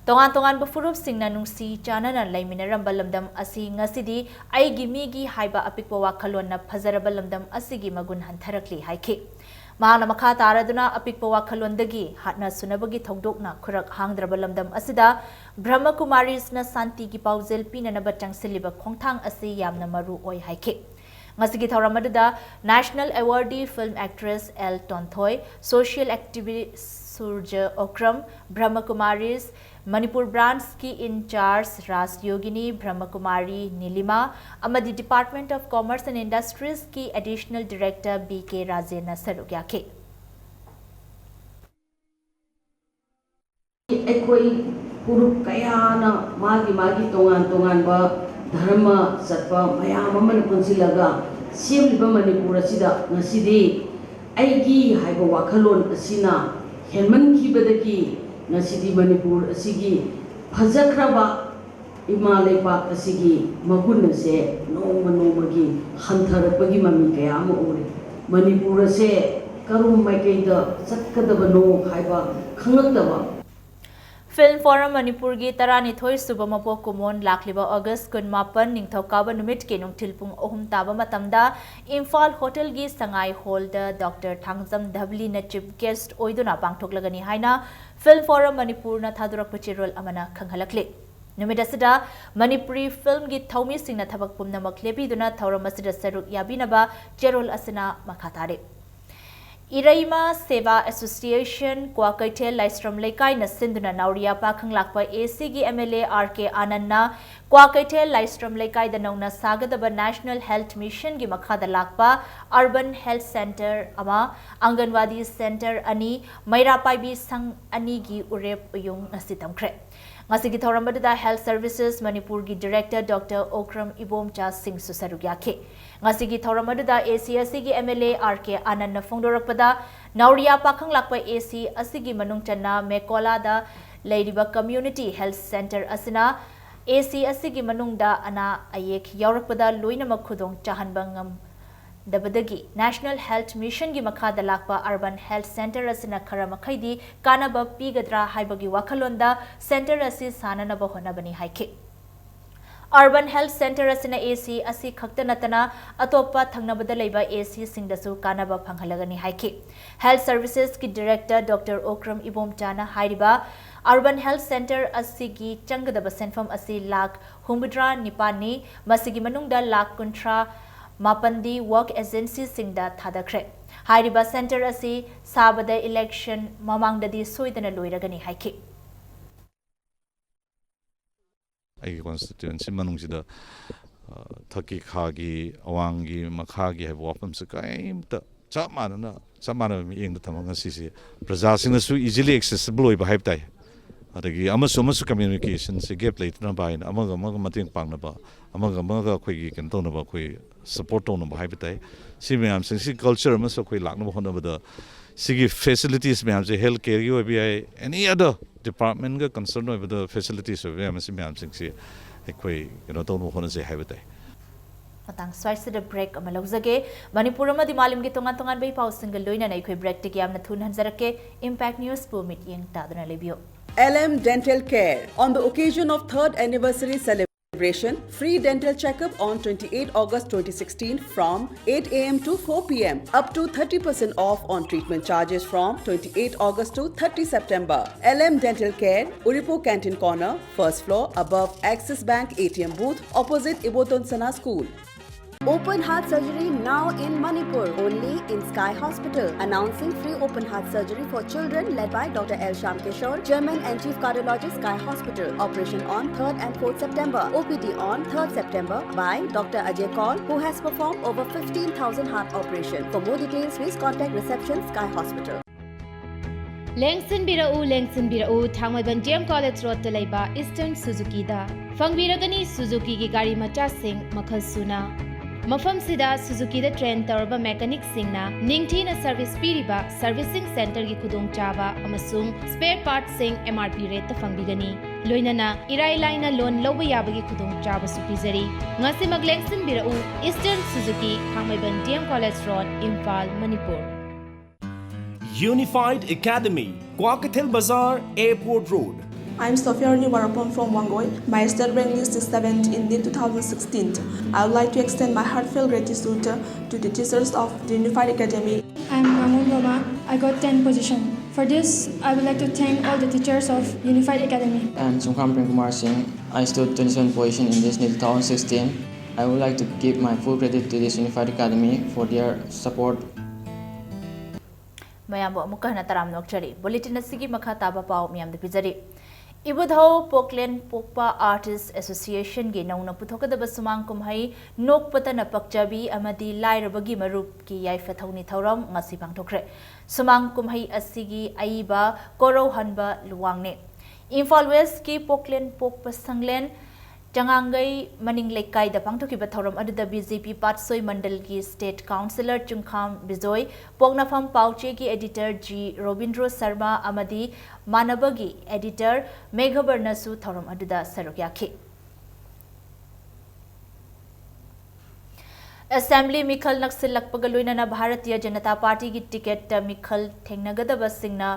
ꯇꯣꯉꯥꯟ ꯇꯣꯉꯥꯟꯕ ꯐꯨꯔꯨꯞꯁꯤꯡꯅ ꯅꯨꯡꯁꯤ ꯆꯥꯟꯅꯅ ꯂꯩꯃꯤꯟꯅꯔꯝꯕ ꯂꯝꯗꯝ ꯑꯁꯤ ꯉꯁꯤꯗꯤ ꯑꯩꯒꯤ ꯃꯤꯒꯤ ꯍꯥꯏꯕ ꯑꯄꯤꯛꯄ ꯋꯥꯈꯜꯂꯣꯟꯅ ꯐꯖꯔꯕ ꯂꯝꯗꯝ ꯑꯁꯤꯒꯤ ꯃꯒꯨꯟ ꯍꯟꯊꯔꯛꯂꯤ ꯍꯥꯏꯈꯤ꯫ ꯃꯍꯥꯛꯅ ꯃꯈꯥ ꯇꯥꯔꯗꯨꯅ ꯑꯄꯤꯛꯄ ꯋꯥꯈꯜꯂꯣꯟꯗꯒꯤ ꯍꯥꯠꯅ ꯁꯨꯅꯕꯒꯤ ꯊꯧꯗꯣꯛꯅ ꯈꯨꯔꯛ ꯍꯥꯡꯗ꯭ꯔꯕ ꯂꯝꯗꯝ ꯑꯁꯤꯗ ꯕ꯭ꯔꯍꯃꯀꯨꯃꯥꯔꯤꯁꯅ ꯁꯥꯟꯇꯤꯒꯤ ꯄꯥꯎꯖꯦꯜ ꯄꯤꯅꯅꯕ ꯆꯪꯁꯤꯜꯂꯤꯕ ꯈꯣꯡꯊꯥꯡ ꯑꯁꯤ ꯌꯥꯝꯅ ꯃꯔꯨ ꯑꯣꯏ ꯍꯥꯏꯈꯤ꯫ ꯉꯁꯤꯒꯤ ꯊꯧꯔꯝ ꯑꯗꯨꯗ National Awardee Film Actress L ꯇꯣꯟꯊꯣꯏ, Social Activist Suraj Okram, ꯕ꯭ꯔꯍꯃꯀꯨꯃꯥꯔꯤꯁ, Manipur branchꯀꯤ in charge ꯔꯥꯖ ꯌꯣꯒꯤꯅꯤ, ꯕ꯭ꯔꯍꯃꯀꯨꯃꯥꯔꯤ ꯅꯤꯂꯤꯃꯥ ꯑꯃꯗꯤ Department of Commerce and Industriesꯀꯤ Additional Director B K ꯔꯥꯖꯦꯟꯅ ꯁꯔꯨꯛ ꯌꯥꯈꯤ꯫ ꯑꯩꯈꯣꯏ ꯐꯨꯔꯨꯞ ꯀꯌꯥꯅ ꯃꯥꯒꯤ ꯃꯥꯒꯤ ꯇꯣꯉꯥꯟ ꯇꯣꯉꯥꯟꯕ ꯙꯔꯃ ꯆꯠꯄ ꯃꯌꯥꯝ ꯑꯃꯅ ꯄꯨꯟꯁꯤꯜꯂꯒ ꯁꯦꯝꯂꯤꯕ ꯃꯅꯤꯄꯨꯔ ꯑꯁꯤꯗ ꯉꯁꯤꯗꯤ ꯑꯩꯒꯤ ꯍꯥꯏꯕ ꯋꯥꯈꯜꯂꯣꯟ ꯑꯁꯤꯅ ꯍꯦꯟꯃꯟꯈꯤꯕꯗꯒꯤ ꯉꯁꯤꯗꯤ ꯃꯅꯤꯄꯨꯔ ꯑꯁꯤꯒꯤ ꯐꯖꯈ꯭ꯔꯕ ꯏꯃꯥ ꯂꯩꯕꯥꯛ ꯑꯁꯤꯒꯤ ꯃꯒꯨꯟ ꯑꯁꯦ ꯅꯣꯡꯃ ꯅꯣꯡꯃꯒꯤ ꯍꯟꯊꯔꯛꯄꯒꯤ ꯃꯃꯤ ꯀꯌꯥ ꯑꯃ ꯎꯔꯦ꯫ ꯃꯅꯤꯄꯨꯔ ꯑꯁꯦ ꯀꯔꯣꯝ ꯃꯥꯏꯀꯩꯗ ꯆꯠꯀꯗꯕꯅꯣ ꯍꯥꯏꯕ ꯈꯪꯂꯛꯇꯕ꯫ Film Forum ꯃꯅꯤꯄꯨꯔꯒꯤ ꯇꯔꯥꯅꯤꯊꯣꯏ ꯁꯨꯕ ꯃꯄꯣꯛ ꯀꯨꯝꯑꯣꯟ ꯂꯥꯛꯂꯤꯕ ꯑꯣꯒꯁ ꯀꯨꯟꯃꯥꯄꯟ ꯅꯤꯡꯊꯧꯀꯥꯕ ꯅꯨꯃꯤꯠꯀꯤ ꯅꯨꯡꯊꯤꯜ ꯄꯨꯡ ꯑꯍꯨꯝ ꯇꯥꯕ ꯃꯇꯝꯗ ꯏꯝꯐꯥꯜ ꯍꯣꯇꯦꯜꯒꯤ ꯁꯉꯥꯏ ꯍꯣꯜꯗ ꯗꯣꯛꯇꯔ ꯊꯥꯡꯖꯝ ꯙꯕꯂꯤꯅ ꯆꯤꯐ ꯒꯦꯁ꯭ꯠ ꯑꯣꯏꯗꯨꯅ ꯄꯥꯡꯊꯣꯛꯂꯒꯅꯤ ꯍꯥꯏꯅ Film Forum ꯃꯅꯤꯄꯨꯔꯅ ꯊꯥꯗꯣꯔꯛꯄ ꯆꯦꯔꯣꯜ ꯑꯃꯅ ꯈꯪꯍꯜꯂꯛꯂꯤ꯫ ꯅꯨꯃꯤꯠ ꯑꯁꯤꯗ ꯃꯅꯤꯄꯨꯔꯤ ꯐꯤꯜꯝꯒꯤ ꯊꯧꯃꯤꯁꯤꯡꯅ ꯊꯕꯛ ꯄꯨꯝꯅꯃꯛ ꯂꯦꯞꯄꯤꯗꯨꯅ ꯊꯧꯔꯝ ꯑꯁꯤꯗ ꯁꯔꯨꯛ ꯌꯥꯕꯤꯅꯕ ꯆꯦꯔꯣꯜ ꯑꯁꯤꯅ ꯃꯈꯥ ꯇꯥꯔꯤ꯫ ꯏꯔꯩꯃ ꯁꯦꯕꯥ ꯑꯦꯁꯣꯁꯤꯌꯦꯁꯟ ꯀ꯭ꯋꯥꯀꯩꯊꯦꯜ ꯂꯥꯏꯁ꯭ꯔꯝ ꯂꯩꯀꯥꯏꯅ ꯁꯤꯟꯗꯨꯅ ꯅꯥꯎꯔꯤꯌꯥ ꯄꯥꯈꯪ ꯂꯥꯛꯄ ꯑꯦ ꯁꯤꯒꯤ ꯑꯦꯝ ꯑꯦꯜ ꯑꯦ ꯑꯥꯔ ꯀꯦ ꯑꯥꯅꯟꯅ ꯀ꯭ꯋꯥꯀꯩꯊꯦꯜ ꯂꯥꯏꯁ꯭ꯔꯝ ꯂꯩꯀꯥꯏꯗ ꯅꯧꯅ ꯁꯥꯒꯗꯕ ꯅꯦꯁꯅꯦꯜ ꯍꯦꯜꯊ ꯃꯤꯁꯟꯒꯤ ꯃꯈꯥꯗ ꯂꯥꯛꯄ ꯑꯔꯕꯟ ꯍꯦꯜꯊ ꯁꯦꯟꯇꯔ ꯑꯃ, ꯑꯪꯒꯟꯋꯥꯗꯤ ꯁꯦꯟꯇꯔ ꯑꯅꯤ, ꯃꯩꯔꯥ ꯄꯥꯏꯕꯤ ꯁꯪ ꯑꯅꯤꯒꯤ ꯎꯔꯦꯞ ꯎꯌꯨꯡ ꯉꯁꯤ ꯇꯝꯈ꯭ꯔꯦ꯫ ꯉꯁꯤꯒꯤ ꯊꯧꯔꯝ ꯑꯗꯨꯗ ꯍꯦꯜꯊ ꯁꯔꯚꯤꯁꯦꯁ ꯃꯅꯤꯄꯨꯔꯒꯤ ꯗꯤꯔꯦꯛꯇꯔ ꯗꯣꯛꯇꯔ ꯑꯣꯀ꯭ꯔꯝ ꯏꯕꯣꯝꯆꯥ ꯁꯤꯡꯁꯨ ꯁꯔꯨꯛ ꯌꯥꯈꯤ꯫ ꯉꯁꯤꯒꯤ ꯊꯧꯔꯝ ꯑꯗꯨꯗ ꯑꯦ ꯁꯤ ꯑꯁꯤꯒꯤ ꯑꯦꯝ ꯑꯦꯜ ꯑꯦ ꯑꯥꯔ ꯀꯦ ꯑꯥꯅꯟꯅ ꯐꯣꯡꯗꯣꯔꯛꯄꯗ, ꯅꯥꯎꯔꯤꯌꯥ ꯄꯥꯈꯪ ꯂꯥꯛꯄ ꯑꯦ ꯁꯤ ꯑꯁꯤꯒꯤ ꯃꯅꯨꯡ ꯆꯟꯅ ꯃꯦꯀꯣꯂꯥꯗ ꯂꯩꯔꯤꯕ ꯀꯝꯃ꯭ꯌꯨꯅꯤꯇꯤ ꯍꯦꯜꯊ ꯁꯦꯟꯇꯔ ꯑꯁꯤꯅ ꯑꯦ ꯁꯤ ꯑꯁꯤꯒꯤ ꯃꯅꯨꯡꯗ ꯑꯅꯥ ꯑꯌꯦꯛ ꯌꯥꯎꯔꯛꯄꯗ ꯂꯣꯏꯅꯃꯛ ꯈꯨꯗꯣꯡ ꯆꯥꯍꯟꯕ ꯉꯝꯗꯕꯗꯒꯤ ꯅꯦꯁꯅꯦꯜ ꯍꯦꯜꯊ ꯃꯤꯁꯟꯒꯤ ꯃꯈꯥꯗ ꯂꯥꯛꯄ ꯑꯔꯕꯟ ꯍꯦꯜꯊ ꯁꯦꯟꯇꯔ ꯑꯁꯤꯅ ꯈꯔ ꯃꯈꯩꯗꯤ ꯀꯥꯟꯅꯕ ꯄꯤꯒꯗ꯭ꯔꯥ ꯍꯥꯏꯕꯒꯤ ꯋꯥꯈꯜꯂꯣꯟꯗ ꯁꯦꯟꯇꯔ ꯑꯁꯤ ꯁꯥꯅꯅꯕ ꯍꯣꯠꯅꯕꯅꯤ ꯍꯥꯏꯈꯤ꯫ ꯑꯔꯕꯟ ꯍꯦꯜꯊ ꯁꯦꯟꯇꯔ ꯑꯁꯤꯅ ꯑꯦ ꯁꯤ ꯑꯁꯤ ꯈꯛꯇ ꯅꯠꯇꯅ ꯑꯇꯣꯞꯄ ꯊꯪꯅꯕꯗ ꯂꯩꯕ ꯑꯦ ꯁꯤꯁꯤꯡꯗꯁꯨ ꯀꯥꯟꯅꯕ ꯐꯪꯍꯜꯂꯒꯅꯤ ꯍꯥꯏꯈꯤ꯫ ꯍꯦꯜꯊ ꯁꯔꯚꯤꯁꯦꯁꯀꯤ ꯗꯤꯔꯦꯛꯇꯔ ꯗꯣꯛꯇꯔ ꯑꯣꯀ꯭ꯔꯝ ꯏꯕꯣꯝꯆꯥꯅ ꯍꯥꯏꯔꯤꯕ ꯑꯔꯕꯟ ꯍꯦꯜꯊ ꯁꯦꯟꯇꯔ ꯑꯁꯤꯒꯤ ꯆꯪꯒꯗꯕ ꯁꯦꯟꯐꯝ ꯑꯁꯤ ꯂꯥꯈ ꯍꯨꯝꯐꯨꯇꯔꯥ ꯅꯤꯄꯥꯟꯅꯤ꯫ ꯃꯁꯤꯒꯤ ꯃꯅꯨꯡꯗ ꯂꯥꯈ ꯀꯨꯟꯊ꯭ꯔꯥ ꯃꯥꯄꯟꯗꯤ ꯋꯔꯛ ꯑꯦꯖꯦꯟꯁꯤꯁꯤꯡꯗ ꯊꯥꯗꯈ꯭ꯔꯦ꯫ ꯍꯥꯏꯔꯤꯕ ꯁꯦꯟꯇꯔ ꯑꯁꯤ ꯁꯥꯕꯗ ꯏꯂꯦꯛꯁꯟ ꯃꯃꯥꯡꯗꯗꯤ ꯁꯣꯏꯗꯅ ꯂꯣꯏꯔꯒꯅꯤ ꯍꯥꯏꯈꯤ꯫ ꯑꯩꯒꯤ ꯀꯣꯟꯁꯇꯤꯇ꯭ꯋꯦꯟꯁꯤ ꯃꯅꯨꯡꯁꯤꯗ ꯊꯛꯀꯤ ꯈꯥꯒꯤ, ꯑꯋꯥꯡꯒꯤ, ꯃꯈꯥꯒꯤ ꯍꯥꯏꯕ ꯋꯥꯐꯝꯁꯦ ꯀꯔꯤꯝꯇ ꯆꯞ ꯃꯥꯟꯅꯅ, ꯆꯞ ꯃꯥꯟꯅꯕ ꯃꯤꯠꯌꯦꯡꯗ ꯊꯝꯃꯒ ꯉꯁꯤꯁꯦ ꯄ꯭ꯔꯖꯥꯁꯤꯡꯅꯁꯨ ꯏꯖꯤꯂꯤ ꯑꯦꯛꯁꯦꯁꯤꯕꯜ ꯑꯣꯏꯕ ꯍꯥꯏꯕ ꯇꯥꯏ꯫ ꯑꯗꯒꯤ ꯑꯃꯁꯨ ꯑꯃꯁꯨ ꯀꯝꯃ꯭ꯌꯨꯅꯤꯀꯦꯁꯟꯁꯦ ꯒꯦꯞ ꯂꯩꯇꯅꯕ ꯍꯥꯏꯅ ꯑꯃꯒ ꯑꯃꯒ ꯃꯇꯦꯡ ꯄꯥꯡꯅꯕ, ꯑꯃꯒ ꯑꯃꯒ ꯑꯩꯈꯣꯏꯒꯤ ꯀꯩꯅꯣ ꯇꯧꯅꯕ, ꯑꯩꯈꯣꯏ ꯁꯄꯣꯔꯠ ꯇꯧꯅꯕ ꯍꯥꯏꯕ ꯇꯥꯏ꯫ ꯁꯤ ꯃꯌꯥꯝꯁꯤꯡꯁꯤ ꯀꯜꯆꯔ ꯑꯃꯁꯨ ꯑꯩꯈꯣꯏ ꯂꯥꯛꯅꯕ ꯍꯣꯠꯅꯕꯗ ꯁꯤꯒꯤ ꯐꯦꯁꯤꯂꯤꯇꯤꯁ ꯃꯌꯥꯝꯁꯦ ꯍꯦꯜꯊ ꯀꯦꯌꯔꯒꯤ ꯑꯣꯏꯕ ꯌꯥꯏ, ꯑꯦꯅꯤ ꯑꯗꯔ ꯗꯤꯄꯥꯔꯠꯃꯦꯟꯒ ꯀꯟꯁꯔꯟ ꯑꯣꯏꯕꯗ ꯐꯦꯁꯤꯂꯤꯇꯤꯁ ꯑꯣꯏꯕ ꯃꯌꯥꯝ ꯑꯁꯤ ꯃꯌꯥꯝꯁꯤꯡꯁꯤ ꯑꯩꯈꯣꯏ ꯀꯩꯅꯣ ꯇꯧꯅꯕ ꯍꯣꯠꯅꯖꯩ ꯍꯥꯏꯕ ꯇꯥꯏ꯫ ꯃꯇꯥꯡ ꯁ꯭ꯋꯥꯏꯁꯤꯗ ꯕ꯭ꯔꯦꯛ ꯑꯃ ꯂꯧꯖꯒꯦ꯫ ꯃꯅꯤꯄꯨꯔ ꯑꯃꯗꯤ ꯃꯥꯂꯦꯝꯒꯤ ꯇꯣꯉꯥꯟ ꯇꯣꯉꯥꯟꯕ ꯏ ꯄꯥꯎꯁꯤꯡꯒ ꯂꯣꯏꯅꯅ ꯑꯩꯈꯣꯏ ꯕ꯭ꯔꯦꯛꯇꯒꯤ ꯌꯥꯝꯅ ꯊꯨꯅ ꯍꯟꯖꯔꯛꯀꯦ꯫ ꯏꯝꯄꯦꯛ ꯅ꯭ꯌꯨꯁꯄꯨ ꯃꯤꯠꯌꯦꯡ ꯇꯥꯗꯨꯅ ꯂꯩꯕꯤꯌꯨ꯫ L M Dental Care. On the occasion of third anniversary celebration, free dental checkup on twenty-eight August twenty sixteen from eight a m to four p m. Up to thirty percent off on treatment charges from twenty-eight August to thirty September. L M Dental Care, Uripo Canteen Corner, first floor, above Axis Bank A T M booth, opposite Ibodonsana School. Open heart surgery now in Manipur, only in Sky Hospital. Announcing free open heart surgery for children, led by Doctor L Shyam Kishore, Chairman and Chief Cardiologist, Sky Hospital. Operation on third and fourth September. O P D on third September by Doctor Ajay Kaul, who has performed over fifteen thousand heart operations. For more details, please contact reception, Sky Hospital. ꯂꯦꯡꯁꯤꯟꯕꯤꯔꯛꯎ, ꯂꯦꯡꯁꯤꯟꯕꯤꯔꯛꯎ, Thangmeiband D M College Roadꯇ ꯂꯩꯕ Eastern Suzukiꯗ꯫ ꯐꯪꯕꯤꯔꯒꯅꯤ Suzukiꯒꯤ ꯒꯥꯔꯤ ꯃꯆꯥꯁꯤꯡ ꯃꯈꯜ ꯁꯨꯅ꯫ ꯃꯐꯝꯁꯤꯗ Suzukiꯗ train ꯇꯧꯔꯕ mechanicꯁꯤꯡꯅ ꯅꯤꯡꯊꯤꯅ service ꯄꯤꯔꯤꯕ servicing centreꯒꯤ ꯈꯨꯗꯣꯡꯆꯥꯕ ꯑꯃꯁꯨꯡ spare partsꯁꯤꯡ M R P rateꯇ ꯐꯪꯕꯤꯒꯅꯤ꯫ ꯂꯣꯏꯅꯅ ꯏꯔꯥꯏ ꯂꯥꯏꯅ loan ꯂꯧꯕ ꯌꯥꯕꯒꯤ ꯈꯨꯗꯣꯡꯆꯥꯕꯁꯨ ꯄꯤꯖꯔꯤ꯫ ꯉꯁꯤꯃꯛ ꯂꯦꯡꯁꯤꯟꯕꯤꯔꯛꯎ, Eastern Suzuki, Thangmeiband D M College Road, Imphal, Manipur. Unified Academy, Kwakeithel Bazar, Airport Road. I'm Sophia Rani Warapon from Wangoi. My state rank list is seventh in NEET two thousand sixteen. I would like to extend my heartfelt gratitude to the teachers of the Unified Academy. I'm Mamun Roma. I got ten position. For this, I would like to thank all the teachers of Unified Academy. I'm Sungkhram Premkumar Singh. I stood twenty-seven position in this NEET two thousand sixteen. I would like to give my full credit to this Unified Academy for their support. ꯃꯌꯥꯝꯕꯨ ꯑꯃꯨꯛꯀ ꯍꯟꯅ ꯇꯔꯥꯝꯅ ꯑꯣꯛꯆꯔꯤ꯫ Bulletin ꯑꯁꯤꯒꯤ ꯃꯈꯥ ꯇꯥꯕ ꯄꯥꯎ ꯃꯌꯥꯝꯗ ꯄꯤꯖꯔꯤ꯫ ꯏꯕꯨꯙꯧ ꯄꯣꯛꯂꯦꯟ ꯄꯣꯛꯄ Artist Associationꯒꯤ ꯅꯧꯅ ꯄꯨꯊꯣꯛꯀꯗꯕ ꯁꯨꯃꯥꯡ ꯀꯨꯝꯍꯩ ꯅꯣꯛꯄꯇꯅ ꯄꯛꯆꯕꯤ ꯑꯃꯗꯤ ꯂꯥꯏꯔꯕꯒꯤ ꯃꯔꯨꯞꯀꯤ ꯌꯥꯏꯐ ꯊꯧꯅꯤ ꯊꯧꯔꯝ ꯉꯁꯤ ꯄꯥꯡꯊꯣꯛꯈ꯭ꯔꯦ꯫ ꯁꯨꯃꯥꯡ ꯀꯨꯝꯍꯩ ꯑꯁꯤꯒꯤ ꯑꯏꯕ ꯀꯣꯔꯧꯍꯟꯕ ꯂꯨꯋꯥꯡꯅꯦ꯫ ꯏꯝꯐꯥꯜ Westꯀꯤ ꯄꯣꯛꯂꯦꯟ ꯄꯣꯛꯄ ꯁꯪꯂꯦꯟ ꯆꯉꯥꯡꯒꯩ ꯃꯅꯤꯡ ꯂꯩꯀꯥꯏꯗ ꯄꯥꯡꯊꯣꯛꯈꯤꯕ ꯊꯧꯔꯝ ꯑꯗꯨꯗ B J P ꯄꯥꯠꯁꯣꯏ ꯃꯟꯗꯜꯒꯤ State Councillor ꯆꯨꯡꯈꯥꯝ ꯕꯤꯖꯣꯏ, ꯄꯣꯛꯅꯐꯝ ꯄꯥꯎꯆꯦꯒꯤ editor G ꯔꯣꯕꯤꯟꯗ꯭ꯔꯣ ꯁꯔꯃ ꯑꯃꯗꯤ ꯃꯥꯟꯅꯕꯒꯤ editor ꯃꯦꯘꯕꯔꯅꯁꯨ ꯊꯧꯔꯝ ꯑꯗꯨꯗ ꯁꯔꯨꯛ ꯌꯥꯈꯤ꯫ Assembly ꯃꯤꯈꯜ ꯅꯛꯁꯤꯜꯂꯛꯄꯒ ꯂꯣꯏꯅꯅ ꯚꯥꯔꯇꯤꯌ ꯖꯅꯇꯥ ꯄꯥꯔꯇꯤꯒꯤ ticketꯇ ꯃꯤꯈꯜ ꯊꯦꯡꯅꯒꯗꯕꯁꯤꯡꯅ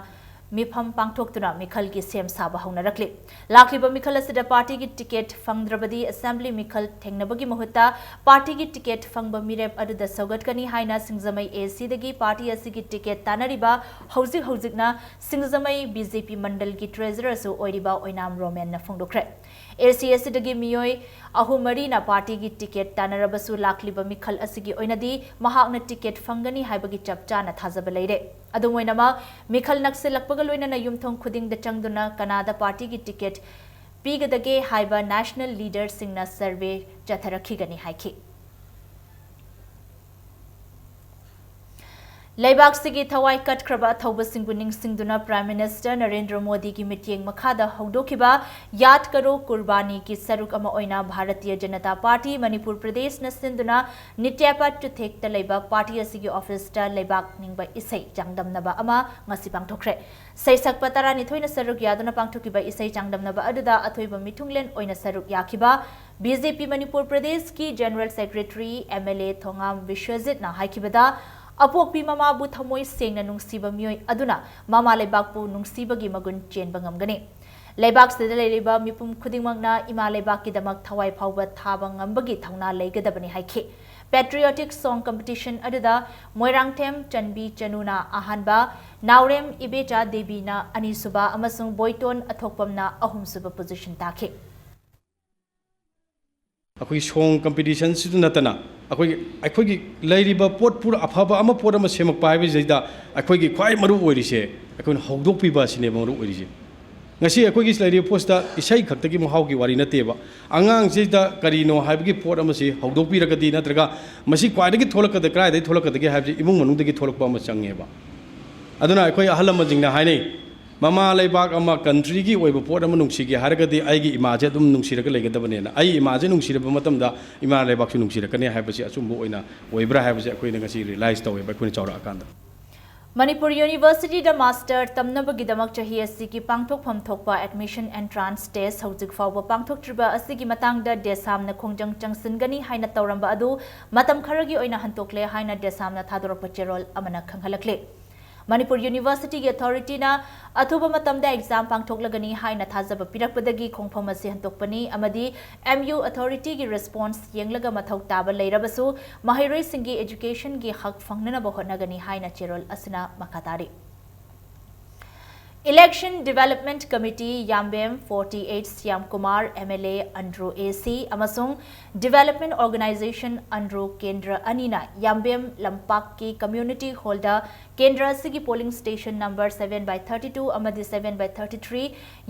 ꯃꯤꯐꯝ ꯄꯥꯡꯊꯣꯛꯇꯨꯅ ꯃꯤꯈꯜꯒꯤ ꯁꯦꯝ ꯁꯥꯕ ꯍꯧꯅꯔꯛꯂꯤ꯫ ꯂꯥꯛꯂꯤꯕ ꯃꯤꯈꯜ ꯑꯁꯤꯗ ꯄꯥꯔꯇꯤꯒꯤ ꯇꯤꯀꯦꯠ ꯐꯪꯗ꯭ꯔꯕꯗꯤ ꯑꯦꯁꯦꯝꯕ꯭ꯂꯤ ꯃꯤꯈꯜ ꯊꯦꯡꯅꯕꯒꯤ ꯃꯍꯨꯠꯇ ꯄꯥꯔꯇꯤꯒꯤ ꯇꯤꯀꯦꯠ ꯐꯪꯕ ꯃꯤꯔꯦꯞ ꯑꯗꯨꯗ ꯁꯧꯒꯠꯀꯅꯤ ꯍꯥꯏꯅ ꯁꯤꯡꯖꯃꯩ ꯑꯦ ꯁꯤꯗꯒꯤ ꯄꯥꯔꯇꯤ ꯑꯁꯤꯒꯤ ꯇꯤꯀꯦꯠ ꯇꯥꯟꯅꯔꯤꯕ ꯍꯧꯖꯤꯛ ꯍꯧꯖꯤꯛꯅ ꯁꯤꯡꯖꯃꯩ ꯕꯤ ꯖꯦ ꯄꯤ ꯃꯟꯗꯜꯒꯤ ꯇ꯭ꯔꯦꯖꯔꯔꯁꯨ ꯑꯣꯏꯔꯤꯕ ꯑꯣꯏꯅꯥꯝ ꯔꯣꯃꯦꯟꯅ ꯐꯣꯡꯗꯣꯛꯈ꯭ꯔꯦ꯫ ꯑꯦ ꯁꯤ ꯑꯁꯤꯗꯒꯤ ꯃꯤꯑꯣꯏ ꯑꯍꯨꯝ ꯃꯔꯤꯅ ꯄꯥꯔꯇꯤꯒꯤ ꯇꯤꯀꯦꯠ ꯇꯥꯟꯅꯔꯕꯁꯨ ꯂꯥꯛꯂꯤꯕ ꯃꯤꯈꯜ ꯑꯁꯤꯒꯤ ꯑꯣꯏꯅꯗꯤ ꯃꯍꯥꯛꯅ ꯇꯤꯀꯦꯠ ꯐꯪꯒꯅꯤ ꯍꯥꯏꯕꯒꯤ ꯆꯞ ꯆꯥꯅ ꯊꯥꯖꯕ ꯂꯩꯔꯦ꯫ ꯑꯗꯨꯝ ꯑꯣꯏꯅꯃꯛ, ꯃꯤꯈꯜ ꯅꯛꯁꯤꯜꯂꯛꯄꯒ ꯂꯣꯏꯅꯅ ꯌꯨꯝꯊꯣꯡ ꯈꯨꯗꯤꯡꯗ ꯆꯪꯗꯨꯅ ꯀꯅꯥꯗ ꯄꯥꯔꯇꯤꯒꯤ ꯇꯤꯀꯦꯠ ꯄꯤꯒꯗꯒꯦ ꯍꯥꯏꯕ ꯅꯦꯁꯅꯦꯜ ꯂꯤꯗꯔꯁꯤꯡꯅ ꯁꯔꯚꯦ ꯆꯠꯊꯔꯛꯈꯤꯒꯅꯤ ꯍꯥꯏꯈꯤ꯫ ꯂꯩꯕꯥꯛꯁꯤꯒꯤ ꯊꯋꯥꯏ ꯀꯠꯈ꯭ꯔꯕ ꯑꯊꯧꯕꯁꯤꯡꯕꯨ ꯅꯤꯡꯁꯤꯡꯗꯨꯅ ꯄ꯭ꯔꯥꯏꯝ ꯃꯤꯅꯤꯁꯇꯔ ꯅꯔꯦꯟꯗ꯭ꯔ ꯃꯣꯗꯤꯒꯤ ꯃꯤꯠꯌꯦꯡ ꯃꯈꯥꯗ ꯍꯧꯗꯣꯛꯈꯤꯕ ꯌꯥꯗ ꯀꯔꯣ ꯀꯨꯔꯕꯥꯅꯤꯒꯤ ꯁꯔꯨꯛ ꯑꯃ ꯑꯣꯏꯅ ꯚꯥꯔꯇꯤꯌ ꯖꯅꯇꯥ ꯄꯥꯔꯇꯤ ꯃꯅꯤꯄꯨꯔ ꯄ꯭ꯔꯗꯦꯁꯅ ꯁꯤꯟꯗꯨꯅ ꯅꯤꯇ꯭ꯌꯥꯄꯥꯠ ꯆꯨꯊꯦꯛꯇ ꯂꯩꯕ ꯄꯥꯔꯇꯤ ꯑꯁꯤꯒꯤ ꯑꯣꯐꯤꯁꯇ ꯂꯩꯕꯥꯛ ꯅꯤꯡꯕ ꯏꯁꯩ ꯆꯥꯡꯗꯝꯅꯕ ꯑꯃ ꯉꯁꯤ ꯄꯥꯡꯊꯣꯛꯈ꯭ꯔꯦ꯫ ꯁꯩꯁꯛꯄ ꯇꯔꯥꯅꯤꯊꯣꯏꯅ ꯁꯔꯨꯛ ꯌꯥꯗꯨꯅ ꯄꯥꯡꯊꯣꯛꯈꯤꯕ ꯏꯁꯩ ꯆꯥꯡꯗꯝꯅꯕ ꯑꯗꯨꯗ ꯑꯊꯣꯏꯕ ꯃꯤꯊꯨꯡꯂꯦꯟ ꯑꯣꯏꯅ ꯁꯔꯨꯛ ꯌꯥꯈꯤꯕ ꯕꯤ ꯖꯦ ꯄꯤ ꯃꯅꯤꯄꯨꯔ ꯄ꯭ꯔꯗꯦꯁꯀꯤ general secretary M L A Thongam ꯕꯤꯁ꯭ꯋꯖꯤꯠꯅ ꯍꯥꯏꯈꯤꯕꯗ, ꯑꯄꯣꯛꯄꯤ ꯃꯃꯥꯕꯨ ꯊꯃꯣꯏ ꯁꯦꯡꯅ ꯅꯨꯡꯁꯤꯕ ꯃꯤꯑꯣꯏ ꯑꯗꯨꯅ ꯃꯃꯥ ꯂꯩꯕꯥꯛꯄꯨ ꯅꯨꯡꯁꯤꯕꯒꯤ ꯃꯒꯨꯟ ꯆꯦꯟꯕ ꯉꯝꯒꯅꯤ꯫ ꯂꯩꯕꯥꯛꯁꯤꯗ ꯂꯩꯔꯤꯕ ꯃꯤꯄꯨꯝ ꯈꯨꯗꯤꯡꯃꯛꯅ ꯏꯃꯥ ꯂꯩꯕꯥꯛꯀꯤꯗꯃꯛ ꯊꯋꯥꯏ ꯐꯥꯎꯕ ꯊꯥꯕ ꯉꯝꯕꯒꯤ ꯊꯧꯅꯥ ꯂꯩꯒꯗꯕꯅꯤ ꯍꯥꯏꯈꯤ꯫ Patriotic Song Competition ꯑꯗꯨꯗ ꯃꯣꯏꯔꯥꯡꯊꯦꯝ ꯆꯟꯕꯤ ꯆꯅꯨꯅ ꯑꯍꯥꯟꯕ, ꯅꯥꯎꯔꯦꯝ ꯏꯕꯦꯆꯥ ꯗꯦꯕꯤꯅ ꯑꯅꯤꯁꯨꯕ ꯑꯃꯁꯨꯡ ꯕꯣꯏꯇꯣꯟ ꯑꯊꯣꯛꯄꯝꯅ ꯑꯍꯨꯝꯁꯨꯕ position ꯇꯥꯈꯤ꯫ ꯑꯩꯈꯣꯏꯒꯤ song competition ꯁꯤꯗ ꯅꯠꯇꯅ ꯑꯩꯈꯣꯏꯒꯤ, ꯑꯩꯈꯣꯏꯒꯤ ꯂꯩꯔꯤꯕ ꯄꯣꯠ ꯄꯨꯔ-, ꯑꯐꯕ ꯑꯃ, ꯄꯣꯠ ꯑꯃ ꯁꯦꯝꯃꯛꯄ ꯍꯥꯏꯕꯁꯤꯗꯩꯗ ꯑꯩꯈꯣꯏꯒꯤ ꯈ꯭ꯋꯥꯏ ꯃꯔꯨ ꯑꯣꯏꯔꯤꯁꯦ ꯑꯩꯈꯣꯏꯅ ꯍꯧꯗꯣꯛꯄꯤꯕ ꯑꯁꯤꯅꯦꯕ ꯃꯔꯨ ꯑꯣꯏꯔꯤꯁꯦ꯫ ꯉꯁꯤ ꯑꯩꯈꯣꯏꯒꯤ ꯂꯩꯔꯤꯕ ꯄꯣꯠꯁꯤꯗ ꯏꯁꯩ ꯈꯛꯇꯒꯤ ꯃꯍꯥꯎꯒꯤ ꯋꯥꯔꯤ ꯅꯠꯇꯦꯕ꯫ ꯑꯉꯥꯡꯁꯤꯗ ꯀꯔꯤꯅꯣ ꯍꯥꯏꯕꯒꯤ ꯄꯣꯠ ꯑꯃꯁꯤ ꯍꯧꯗꯣꯛꯄꯤꯔꯒꯗꯤ, ꯅꯠꯇ꯭ꯔꯒ ꯃꯁꯤ ꯈ꯭ꯋꯥꯏꯗꯒꯤ ꯊꯣꯛꯂꯛꯀꯗ-, ꯀꯗꯥꯏꯗꯒꯤ ꯊꯣꯛꯂꯛꯀꯗꯒꯦ ꯍꯥꯏꯕꯁꯤ ꯏꯃꯨꯡ ꯃꯅꯨꯡꯗꯒꯤ ꯊꯣꯛꯂꯛꯄ ꯑꯃ ꯆꯪꯉꯦꯕ꯫ ꯑꯗꯨꯅ ꯑꯩꯈꯣꯏ ꯑꯍꯜ ꯂꯃꯟꯁꯤꯡꯅ ꯍꯥꯏꯅꯩ, "ꯃꯃꯥ ꯂꯩꯕꯥꯛ ꯑꯃ, country ꯒꯤ ꯑꯣꯏꯕ ꯄꯣꯠ ꯑꯃ ꯅꯨꯡꯁꯤꯒꯦ ꯍꯥꯏꯔꯒꯗꯤ ꯑꯩꯒꯤ ꯏꯃꯥꯁꯦ ꯑꯗꯨꯝ ꯅꯨꯡꯁꯤꯔꯒ ꯂꯩꯒꯗꯕꯅꯦꯅ"꯫ ꯑꯩ ꯏꯃꯥꯁꯦ ꯅꯨꯡꯁꯤꯔꯕ ꯃꯇꯝꯗ ꯏꯃꯥ ꯂꯩꯕꯥꯛꯁꯨ ꯅꯨꯡꯁꯤꯔꯛꯀꯅꯤ ꯍꯥꯏꯕꯁꯤ ꯑꯆꯨꯝꯕ ꯑꯣꯏꯅ ꯑꯣꯏꯕ꯭ꯔꯥ ꯍꯥꯏꯕꯁꯦ ꯑꯩꯈꯣꯏꯅ ꯉꯁꯤ realize ꯇꯧꯋꯦꯕ, ꯑꯩꯈꯣꯏꯅ ꯆꯥꯎꯔꯛꯑꯀꯥꯟꯗ꯫ ꯃꯅꯤꯄꯨꯔ ꯌꯨꯅꯤꯚꯔꯁꯤꯇꯤꯗ ꯃꯥꯁꯇꯔ ꯇꯝꯅꯕꯒꯤꯗꯃꯛ ꯆꯍꯤ ꯑꯁꯤꯒꯤ ꯄꯥꯡꯊꯣꯛꯐꯝ ꯊꯣꯛꯄ admission entrance test ꯍꯧꯖꯤꯛ ꯐꯥꯎꯕ ꯄꯥꯡꯊꯣꯛꯇ꯭ꯔꯤꯕ ꯑꯁꯤꯒꯤ ꯃꯇꯥꯡꯗ ꯗꯦꯁꯥꯝꯅ ꯈꯣꯡꯖꯪ ꯆꯪꯁꯤꯟꯒꯅꯤ ꯍꯥꯏꯅ ꯇꯧꯔꯝꯕ ꯑꯗꯨ ꯃꯇꯝ ꯈꯔꯒꯤ ꯑꯣꯏꯅ ꯍꯟꯇꯣꯛꯂꯦ ꯍꯥꯏꯅ ꯗꯦꯁꯥꯝꯅ ꯊꯥꯗꯣꯔꯛꯄ ꯆꯦꯔꯣꯜ ꯑꯃꯅ ꯈꯪꯍꯜꯂꯛꯂꯤ꯫ ꯃꯅꯤꯄꯨꯔ ꯌꯨꯅꯤꯚꯔꯁꯤꯇꯤꯒꯤ ꯑꯊꯣꯔꯤꯇꯤꯅ ꯑꯊꯨꯕ ꯃꯇꯝꯗ ꯑꯦꯛꯖꯥꯝ ꯄꯥꯡꯊꯣꯛꯂꯒꯅꯤ ꯍꯥꯏꯅ ꯊꯥꯖꯕ ꯄꯤꯔꯛꯄꯗꯒꯤ ꯈꯣꯡꯐꯝ ꯑꯁꯤ ꯍꯟꯗꯣꯛꯄꯅꯤ ꯑꯃꯗꯤ ꯑꯦꯝ ꯌꯨ ꯑꯊꯣꯔꯤꯇꯤꯒꯤ ꯔꯦꯁꯄꯣꯟꯁ ꯌꯦꯡꯂꯒ ꯃꯊꯧ ꯇꯥꯕ ꯂꯩꯔꯕꯁꯨ ꯃꯍꯩꯔꯣꯏꯁꯤꯡꯒꯤ ꯑꯦꯖꯨꯀꯦꯁꯟꯒꯤ ꯍꯛ ꯐꯪꯅꯅꯕ ꯍꯣꯠꯅꯒꯅꯤ ꯍꯥꯏꯅ ꯆꯦꯔꯣꯜ ꯑꯁꯤꯅ ꯃꯈꯥ ꯇꯥꯔꯤ꯫ Election Development Committee, ꯌꯥꯝꯕꯦꯝ forty eight, Shyam Kumar, M L A, Andro A C, ꯑꯃꯁꯨꯡ Development Organization, ꯑꯟꯗ꯭ꯔꯣ ꯀꯦꯟꯗ꯭ꯔ ꯑꯅꯤꯅ ꯌꯥꯝꯕꯦꯝ ꯂꯝꯄꯥꯛꯀꯤ community hall ꯗ ꯀꯦꯟꯗ꯭ꯔ ꯑꯁꯤꯒꯤ polling station number seven by thirty two ꯑꯃꯗꯤ seven by thirty three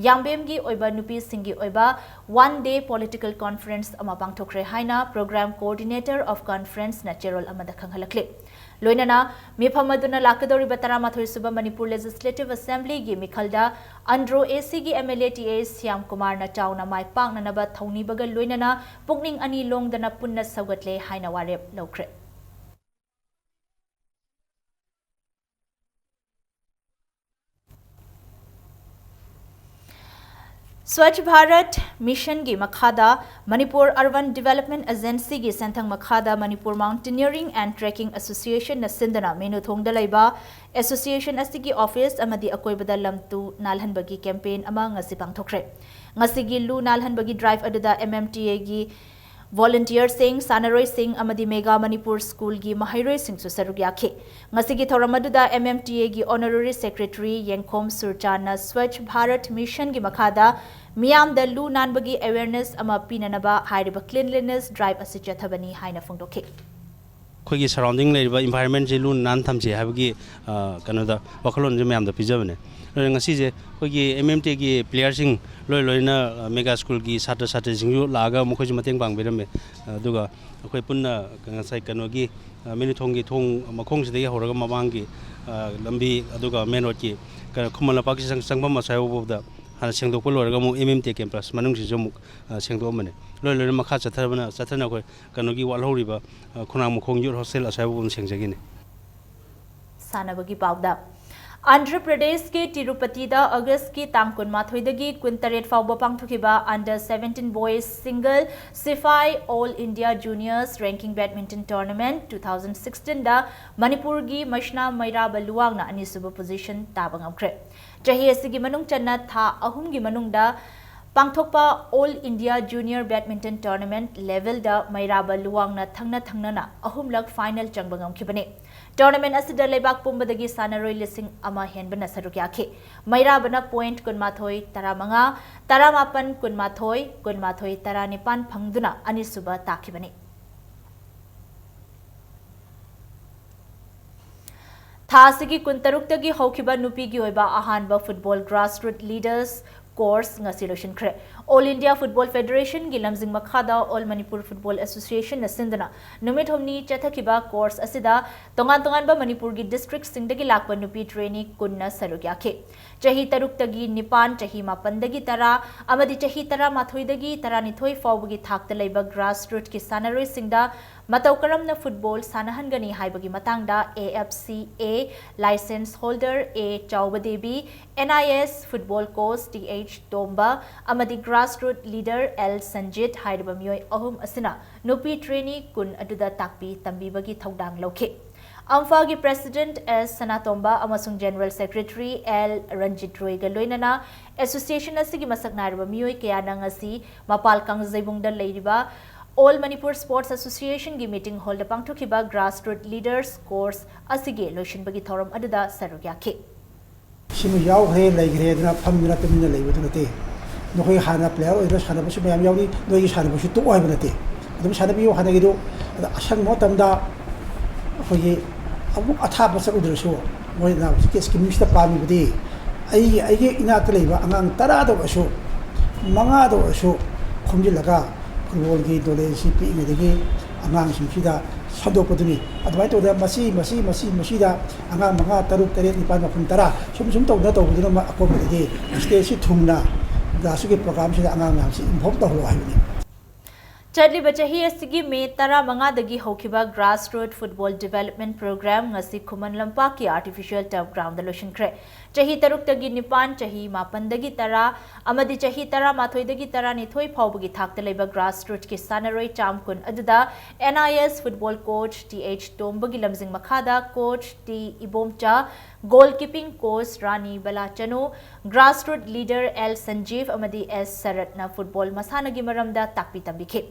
ꯌꯥꯝꯕꯦꯝꯒꯤ ꯑꯣꯏꯕ ꯅꯨꯄꯤꯁꯤꯡꯒꯤ ꯑꯣꯏꯕ one day political conference ꯑꯃ ꯄꯥꯡꯊꯣꯛꯈ꯭ꯔꯦ ꯍꯥꯏꯅ program coordinator of conference ꯅ ꯆꯦꯔꯣꯜ ꯑꯃꯗ ꯈꯪꯍꯜꯂꯛꯂꯤ꯫ ꯂꯣꯏꯅꯅ ꯃꯤꯐꯝ ꯑꯗꯨꯅ ꯂꯥꯛꯀꯗꯧꯔꯤꯕ ꯇꯔꯥꯃꯥꯊꯣꯏ ꯁꯨꯕ ꯃꯅꯤꯄꯨꯔ Legislative Assembly ꯒꯤ ꯃꯤꯈꯜꯗ ꯑꯟꯗ꯭ꯔꯣ A C ꯒꯤ M L A T A Shyam ꯀꯨꯃꯥꯔꯅ ꯆꯥꯎꯅ ꯃꯥꯏ ꯄꯥꯛꯅꯅꯕ ꯊꯧꯅꯤꯕꯒ ꯂꯣꯏꯅꯅ ꯄꯨꯛꯅꯤꯡ ꯑꯅꯤ ꯂꯣꯡꯗꯅ ꯄꯨꯟꯅ ꯁꯧꯒꯠꯂꯦ ꯍꯥꯏꯅ ꯋꯥꯔꯦꯞ ꯂꯧꯈ꯭ꯔꯦ꯫ Swachh Bharat Mission ꯒꯤ ꯃꯈꯥꯗ ꯃꯅꯤꯄꯨꯔ Urban Development Agency ꯒꯤ ꯁꯦꯟꯊꯪ ꯃꯈꯥꯗ Manipur Mountaineering and Trekking Association ꯅ ꯁꯤꯟꯗꯨꯅ ꯃꯦꯅꯨꯊꯣꯡꯗ ꯂꯩꯕ association ꯑꯁꯤꯒꯤ office ꯑꯃꯗꯤ ꯑꯀꯣꯏꯕꯗ ꯂꯝ ꯇꯨ ꯅꯥꯜꯍꯟꯕꯒꯤ campaign ꯑꯃ ꯉꯁꯤ ꯄꯥꯡꯊꯣꯛꯈ꯭ꯔꯦ꯫ ꯉꯁꯤꯒꯤ ꯂꯨ ꯅꯥꯜꯍꯟꯕꯒꯤ drive ꯑꯗꯨꯗ M M T A ꯒꯤ volunteer ꯁꯤꯡ, ꯁꯥꯟꯅꯔꯣꯏꯁꯤꯡ ꯑꯃꯗꯤ Mega Manipur School ꯒꯤ ꯃꯍꯩꯔꯣꯏꯁꯤꯡꯁꯨ ꯁꯔꯨꯛ ꯌꯥꯈꯤ꯫ ꯉꯁꯤꯒꯤ ꯊꯧꯔꯝ ꯑꯗꯨꯗ M M T A ꯒꯤ Honorary Secretary ꯌꯦꯡꯈꯣꯝ ꯁꯨꯔꯆꯥꯟꯅ Swachh Bharat Mission ꯒꯤ ꯃꯈꯥꯗ ꯃꯤꯌꯥꯝꯗ ꯂꯨ ꯅꯥꯟꯕꯒꯤ awareness ꯑꯃ ꯄꯤꯅꯅꯕ ꯍꯥꯏꯔꯤꯕ cleanliness drive ꯑꯁꯤ ꯆꯠꯊꯕꯅꯤ ꯍꯥꯏꯅ ꯐꯣꯡꯗꯣꯛꯈꯤ꯫ ꯑꯩꯈꯣꯏꯒꯤ surrounding ꯂꯩꯔꯤꯕ environment ꯁꯤ ꯂꯨ ꯅꯥꯟ ꯊꯝꯁꯤ ꯍꯥꯏꯕꯒꯤ, ꯑ, ꯀꯩꯅꯣꯗ ꯋꯥꯈꯜꯂꯣꯟꯁꯦ ꯃꯌꯥꯝꯗ ꯄꯤꯖꯕꯅꯦ꯫ ꯑꯗꯨꯅ ꯉꯁꯤꯁꯦ ꯑꯩꯈꯣꯏꯒꯤ M M T A ꯒꯤ player ꯁꯤꯡ ꯂꯣꯏ ꯂꯣꯏꯅ, ꯑ, Mega School ꯒꯤ ꯁꯥꯇ꯭ꯔ ꯁꯥꯇ꯭ꯔꯤꯁꯤꯡꯁꯨ ꯂꯥꯛꯑꯒ ꯃꯈꯣꯏꯁꯨ ꯃꯇꯦꯡ ꯄꯥꯡꯕꯤꯔꯝꯃꯦ꯫ ꯑꯗꯨꯒ ꯑꯩꯈꯣꯏ ꯄꯨꯟꯅ ꯉꯁꯥꯏ ꯀꯩꯅꯣꯒꯤ, ꯑ, ꯃꯦꯅꯨꯊꯣꯡꯒꯤ ꯊꯣꯡ ꯃꯈꯣꯡꯁꯤꯗꯒꯤ ꯍꯧꯔꯒ ꯃꯃꯥꯡꯒꯤ, ꯑ, ꯂꯝꯕꯤ, ꯑꯗꯨꯒ main road ꯀꯤ ꯀ-, ꯈꯨꯃꯟ ꯂꯝꯄꯥꯛꯀꯤ ꯆꯪ-, ꯆꯪꯐꯝ ꯑꯁ꯭ꯋꯥꯏꯐꯥꯎꯕꯗ ꯍꯥꯟꯅ ꯁꯦꯡꯗꯣꯛꯄ ꯂꯣꯏꯔꯒ ꯑꯃꯨꯛ M M T A campus ꯃꯅꯨꯡꯁꯤꯁꯨ ꯑꯃꯨꯛ, ꯑ, ꯁꯦꯡꯗꯣꯛꯑꯝꯕꯅꯦ꯫ ꯂꯣꯏ ꯂꯣꯏꯅ ꯃꯈꯥ ꯆꯠꯊꯕꯅ, ꯆꯠꯊꯅ ꯑꯩꯈꯣꯏ ꯀꯩꯅꯣꯒꯤ ꯋꯥꯠꯍꯧꯔꯤꯕ, ꯑ, ꯈꯣꯡꯅꯥꯡ ꯃꯈꯣꯡ youth hostel ꯑꯁ꯭ꯋꯥꯏꯐꯥꯎꯕ ꯑꯗꯨꯝ ꯁꯦꯡꯖꯈꯤꯅꯤ꯫ ꯁꯥꯟꯅꯕꯒꯤ ꯄꯥꯎꯗ, ꯑꯟꯙ꯭ꯔ ꯄ꯭ꯔꯗꯦꯁꯀꯤ ꯇꯤꯔꯨꯄꯇꯤꯗ ꯑꯣꯒꯁꯀꯤ ꯇꯥꯡ ꯀꯨꯟꯃꯥꯊꯣꯏꯗꯒꯤ ꯀꯨꯟꯇꯔꯦꯠ ꯐꯥꯎꯕ ꯄꯥꯡꯊꯣꯛꯈꯤꯕ Under seventeen Boys Single Sifai All India Juniors Ranking Badminton Tournament two thousand sixteen ꯗ ꯃꯅꯤꯄꯨꯔꯒꯤ ꯃꯩꯁꯅꯥ ꯃꯩꯔꯥꯕ ꯂꯨꯋꯥꯡꯅ ꯑꯅꯤꯁꯨꯕ position ꯇꯥꯕ ꯉꯝꯈ꯭ꯔꯦ꯫ ꯆꯍꯤ ꯑꯁꯤꯒꯤ ꯃꯅꯨꯡ ꯆꯟꯅ ꯊꯥ ꯑꯍꯨꯝꯒꯤ ꯃꯅꯨꯡꯗ ꯄꯥꯡꯊꯣꯛꯄ All India Junior Badminton Tournament level ꯗ ꯃꯩꯔꯥꯕ ꯂꯨꯋꯥꯡꯅ ꯊꯪꯅ ꯊꯪꯅꯅ ꯑꯍꯨꯝꯂꯛ final ꯆꯪꯕ ꯉꯝꯈꯤꯕꯅꯤ꯫ Tournament ꯑꯁꯤꯗ ꯂꯩꯕꯥꯛ ꯄꯨꯝꯕꯗꯒꯤ ꯁꯥꯟꯅꯔꯣꯏ ꯂꯤꯁꯤꯡ ꯑꯃ ꯍꯦꯟꯕꯅ ꯁꯔꯨꯛ ꯌꯥꯈꯤ꯫ ꯃꯩꯔꯥꯕꯅ point ꯀꯨꯟꯃꯥꯊꯣꯏ, ꯇꯔꯥꯃꯉꯥ, ꯇꯔꯥꯃꯥꯄꯟ, ꯀꯨꯟꯃꯥꯊꯣꯏ, ꯀꯨꯟꯃꯥꯊꯣꯏ, ꯇꯔꯥꯅꯤꯄꯥꯟ ꯐꯪꯗꯨꯅ ꯑꯅꯤꯁꯨꯕ ꯇꯥꯈꯤꯕꯅꯤ꯫ ꯊꯥ ꯑꯁꯤꯒꯤ ꯀꯨꯟꯇꯔꯨꯛꯇꯒꯤ ꯍꯧꯈꯤꯕ ꯅꯨꯄꯤꯒꯤ ꯑꯣꯏꯕ ꯑꯍꯥꯟꯕ football grassroot leaders course ꯉꯁꯤ ꯂꯣꯏꯁꯤꯟꯈ꯭ꯔꯦ꯫ All India Football Federation ꯒꯤ ꯂꯝꯖꯤꯡ ꯃꯈꯥꯗ All Manipur Football Association ꯅ ꯁꯤꯟꯗꯨꯅ ꯅꯨꯃꯤꯠ ꯍꯨꯝꯅꯤ ꯆꯠꯊꯈꯤꯕ course ꯑꯁꯤꯗ ꯇꯣꯉꯥꯟ ꯇꯣꯉꯥꯟꯕ ꯃꯅꯤꯄꯨꯔꯒꯤ district ꯁꯤꯡꯗꯒꯤ ꯂꯥꯛꯄ ꯅꯨꯄꯤ trainee ꯀꯨꯟꯅ ꯁꯔꯨꯛ ꯌꯥꯈꯤ꯫ ꯆꯍꯤ ꯇꯔꯨꯛꯇꯒꯤ ꯅꯤꯄꯥꯟ, ꯆꯍꯤ ꯃꯥꯄꯟꯗꯒꯤ ꯇꯔꯥ ꯑꯃꯗꯤ ꯆꯍꯤ ꯇꯔꯥꯃꯥꯊꯣꯏꯗꯒꯤ ꯇꯔꯥꯅꯤꯊꯣꯏ ꯐꯥꯎꯕꯒꯤ ꯊꯥꯛꯇ ꯂꯩꯕ grassroot ꯀꯤ ꯁꯥꯟꯅꯔꯣꯏꯁꯤꯡꯗ ꯃꯇꯧ ꯀꯔꯝꯅ football ꯁꯥꯟꯅꯍꯟꯒꯅꯤ ꯍꯥꯏꯕꯒꯤ ꯃꯇꯥꯡꯗ A F C A license holder A ꯆꯥꯎꯕꯗꯦꯕꯤ, N I S football coach T H ꯇꯣꯝꯕ ꯑꯃꯗꯤ grassroot leader L ꯁꯟꯖꯤꯠ ꯍꯥꯏꯔꯤꯕ ꯃꯤꯑꯣꯏ ꯑꯍꯨꯝ ꯑꯁꯤꯅ ꯅꯨꯄꯤ trainee ꯀꯨꯟ ꯑꯗꯨꯗ ꯇꯥꯛꯄꯤ ꯇꯝꯕꯤꯕꯒꯤ ꯊꯧꯗꯥꯡ ꯂꯧꯈꯤ꯫ ꯑꯝꯐꯥꯒꯤ president S ꯁꯅꯥꯇꯣꯝꯕ ꯑꯃꯁꯨꯡ general secretary L ꯔꯟꯖꯤꯠ ꯔꯣꯏꯒ ꯂꯣꯏꯅꯅ association ꯑꯁꯤꯒꯤ ꯃꯁꯛ ꯅꯥꯏꯔꯕ ꯃꯤꯑꯣꯏ ꯀꯌꯥꯅ ꯉꯁꯤ ꯃꯄꯥꯜ ꯀꯥꯡꯖꯩꯕꯨꯡꯗ ꯂꯩꯔꯤꯕ All Manipur Sports Association ꯒꯤ meeting hall ꯗ ꯄꯥꯡꯊꯣꯛꯈꯤꯕ grassroot leaders course ꯑꯁꯤꯒꯤ ꯂꯣꯏꯁꯤꯟꯕꯒꯤ ꯊꯧꯔꯝ ꯑꯗꯨꯗ ꯁꯔꯨꯛ ꯌꯥꯈꯤ꯫ ꯁꯤꯃ ꯌꯥꯎꯈ꯭ꯔꯦ, ꯂꯩꯈ꯭ꯔꯦ ꯑꯗꯨꯅ ꯐꯝꯗꯨꯅ ꯇꯨꯃꯤꯟꯅ ꯂꯩꯕꯗꯨ ꯅꯠꯇꯦ꯫ ꯅꯈꯣꯏ ꯍꯥꯟꯅ player ꯑꯣꯏꯔꯒ ꯁꯥꯟꯅꯕꯁꯨ ꯃꯌꯥꯝ ꯌꯥꯎꯔꯤ, ꯅꯣꯏꯒꯤ ꯁꯥꯟꯅꯕꯁꯨ ꯇꯣꯛꯑꯣ ꯍꯥꯏꯕ ꯅꯠꯇꯦ꯫ ꯑꯗꯨꯝ ꯁꯥꯟꯅꯕꯤꯌꯨ ꯍꯥꯟꯅꯒꯤꯗꯨ꯫ ꯑꯗ ꯑꯁꯪꯕ ꯃꯇꯝꯗ ꯑꯩꯈꯣꯏꯒꯤ ꯑꯃꯨꯛ ꯑꯊꯥꯞꯄ ꯆꯠꯂꯨꯗ꯭ꯔꯁꯨ ꯃꯣꯏꯅ ꯍꯧꯖꯤꯛꯀꯤ scheme ꯁꯤꯗ ꯄꯥꯝꯃꯤꯕꯗꯤ ꯑꯩꯒꯤ, ꯑꯩꯒꯤ ꯏꯅꯥꯛꯇ ꯂꯩꯕ ꯑꯉꯥꯡ ꯇꯔꯥꯗ ꯑꯣꯏꯔꯁꯨ, ꯃꯉꯥꯗ ꯑꯣꯏꯔꯁꯨ ꯈꯣꯝꯖꯤꯜꯂꯒ football ꯒꯤ knowledge ꯁꯤ ꯄꯤꯛꯏꯉꯩꯗꯒꯤ ꯑꯉꯥꯡꯁꯤꯡꯁꯤꯗ ꯁꯟꯗꯣꯛꯄꯗꯨꯅꯤ꯫ ꯑꯗꯨꯃꯥꯏꯅ ꯇꯧꯗꯅ ꯃꯁꯤ, ꯃꯁꯤ, ꯃꯁꯤ, ꯃꯁꯤꯗ ꯑꯉꯥꯡ ꯃꯉꯥ, ꯇꯔꯨꯛ, ꯇꯔꯦꯠ, ꯅꯤꯄꯥꯜ, ꯃꯥꯄꯜ, ꯇꯔꯥ ꯁꯨꯝ, ꯁꯨꯝ ꯇꯧꯗꯅ ꯇꯧꯕꯗꯨꯅ ꯃ-, ꯑꯀꯣꯟꯕꯗꯗꯤ state ꯁꯤ ꯊꯨꯡꯅ grassroot ꯀꯤ program ꯁꯤꯗ ꯑꯉꯥꯡ ꯃꯌꯥꯝꯁꯤ involve ꯇꯧꯍꯜꯂꯣ ꯍꯥꯏꯕꯅꯤ꯫ ꯆꯠꯂꯤꯕ ꯆꯍꯤ ꯑꯁꯤꯒꯤ ꯃꯦ ꯇꯔꯥꯃꯉꯥꯗꯒꯤ ꯍꯧꯈꯤꯕ Grassroot Football Development Program ꯉꯁꯤ ꯈꯨꯃꯟ ꯂꯝꯄꯥꯛꯀꯤ Artificial Turf Groundꯗ ꯂꯣꯏꯁꯤꯟꯈ꯭ꯔꯦ꯫ ꯆꯍꯤ ꯇꯔꯨꯛꯇꯒꯤ ꯅꯤꯄꯥꯟ, ꯆꯍꯤ ꯃꯥꯄꯟꯗꯒꯤ ꯇꯔꯥ ꯑꯃꯗꯤ ꯆꯍꯤ ꯇꯔꯥꯃꯥꯊꯣꯏꯗꯒꯤ ꯇꯔꯥꯅꯤꯊꯣꯏ ꯐꯥꯎꯕꯒꯤ ꯊꯥꯛꯇ ꯂꯩꯕ Grassrootꯀꯤ ꯁꯥꯟꯅꯔꯣꯏ ꯆꯥꯝ ꯀꯨꯟ ꯑꯗꯨꯗ N I S Football Coach T H ꯇꯣꯝꯕꯒꯤ ꯂꯝꯖꯤꯡ ꯃꯈꯥꯗ Coach T Ibomcha, Goalkeeping Coach ꯔꯥꯅꯤ ꯕꯂꯥꯆꯅꯨ, Grassroot Leader L ꯁꯟꯖꯤꯚ ꯑꯃꯗꯤ S ꯁꯔꯠꯅ football ꯃꯁꯥꯟꯅꯒꯤ ꯃꯔꯝꯗ ꯇꯥꯛꯄꯤ ꯇꯝꯕꯤꯈꯤ꯫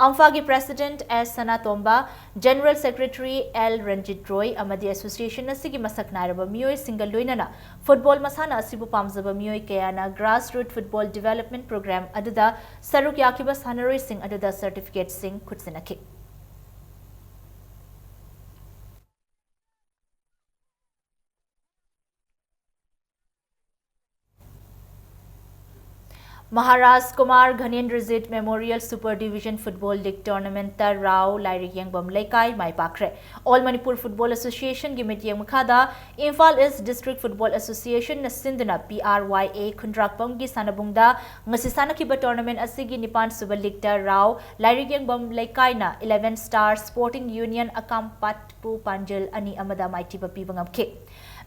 ꯑꯝꯐꯥꯒꯤ President S ꯁꯅꯥꯇꯣꯝꯕ, General Secretary L ꯔꯟꯖꯤꯠ ꯔꯣꯏ ꯑꯃꯗꯤ association ꯑꯁꯤꯒꯤ ꯃꯁꯛ ꯅꯥꯏꯔꯕ ꯃꯤꯑꯣꯏꯁꯤꯡꯒ ꯂꯣꯏꯅꯅ football ꯃꯁꯥꯟꯅ ꯑꯁꯤꯕꯨ ꯄꯥꯝꯖꯕ ꯃꯤꯑꯣꯏ ꯀꯌꯥꯅ Grassroot Football Development Program ꯑꯗꯨꯗ ꯁꯔꯨꯛ ꯌꯥꯈꯤꯕ ꯁꯥꯟꯅꯔꯣꯏꯁꯤꯡ ꯑꯗꯨꯗ certificateꯁꯤꯡ ꯈꯨꯠꯁꯤꯟꯅꯈꯤ꯫ Maharaj Kumar ꯘꯅꯦꯟꯗ꯭ꯔꯖꯤꯠ Memorial Super Division Football League Tournamentꯇ Rao ꯂꯥꯏꯔꯤꯛ ꯌꯦꯡꯐꯝ ꯂꯩꯀꯥꯏ ꯃꯥꯏ ꯄꯥꯛꯈ꯭ꯔꯦ꯫ All Manipur Football Associationꯒꯤ ꯃꯤꯠꯌꯦꯡ ꯃꯈꯥꯗ Imphal East District Football Associationꯅ ꯁꯤꯟꯗꯨꯅ P R Y A ꯈꯨꯟꯗ꯭ꯔꯥꯛꯄꯝꯒꯤ ꯁꯥꯟꯅꯕꯨꯡꯗ ꯉꯁꯤ ꯁꯥꯟꯅꯈꯤꯕ tournament ꯑꯁꯤꯒꯤ ꯅꯤꯄꯥꯟ ꯁꯨꯕ leagueꯇ ꯔꯥꯎ ꯂꯥꯏꯔꯤꯛ ꯌꯦꯡꯐꯝ ꯂꯩꯀꯥꯏꯅ Eleven Star Sporting Union ꯑꯀꯥꯝꯄꯥꯠꯄꯨ ꯄꯥꯟꯖꯤꯜ ꯑꯅꯤ ꯑꯃꯗ ꯃꯥꯏꯊꯤꯕ ꯄꯤꯕ ꯉꯝꯈꯤ꯫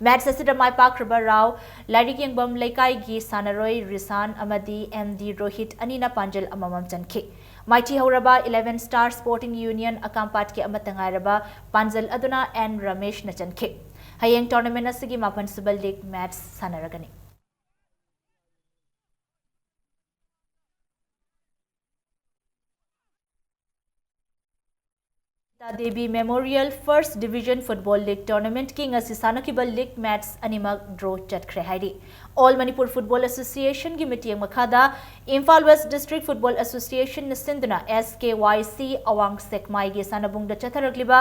Match ꯑꯁꯤꯗ ꯃꯥꯏ ꯄꯥꯛꯈ꯭ꯔꯕ ꯔꯥꯎ ꯂꯥꯏꯔꯤꯛ ꯌꯦꯡꯐꯝ ꯂꯩꯀꯥꯏꯒꯤ ꯁꯥꯟꯅꯔꯣꯏ ꯔꯤꯁꯥꯟ ꯑꯃꯗꯤ M D ꯔꯣꯍꯤꯠ ꯑꯅꯤꯅ ꯄꯥꯟꯖꯤꯜ ꯑꯃꯃꯝ ꯆꯟꯈꯤ꯫ ꯃꯥꯏꯊꯤ ꯍꯧꯔꯕ Eleven Star Sporting Union ꯑꯀꯥꯝꯄꯥꯠꯀꯤ ꯑꯃꯠꯇ ꯉꯥꯏꯔꯕ ꯄꯥꯟꯖꯤꯜ ꯑꯗꯨꯅ N ꯔꯃꯦꯁꯅ ꯆꯟꯈꯤ꯫ ꯍꯌꯦꯡ tournament ꯑꯁꯤꯒꯤ ꯃꯥꯄꯟ ꯁꯨꯕ league match ꯁꯥꯟꯅꯔꯒꯅꯤ꯫ Devi Memorial First Division Football League Tournamentꯀꯤ ꯉꯁꯤ ꯁꯥꯟꯅꯈꯤꯕ league match ꯑꯅꯤꯃꯛ draw ꯆꯠꯈ꯭ꯔꯦ ꯍꯥꯏꯔꯤ꯫ All Manipur Football Associationꯒꯤ ꯃꯤꯠꯌꯦꯡ ꯃꯈꯥꯗ Imphal West District Football Associationꯅ ꯁꯤꯟꯗꯨꯅ S K Y C ꯑꯋꯥꯡ ꯁꯦꯛꯃꯥꯏꯒꯤ ꯁꯥꯟꯅꯕꯨꯡꯗ ꯆꯠꯊꯔꯛꯂꯤꯕ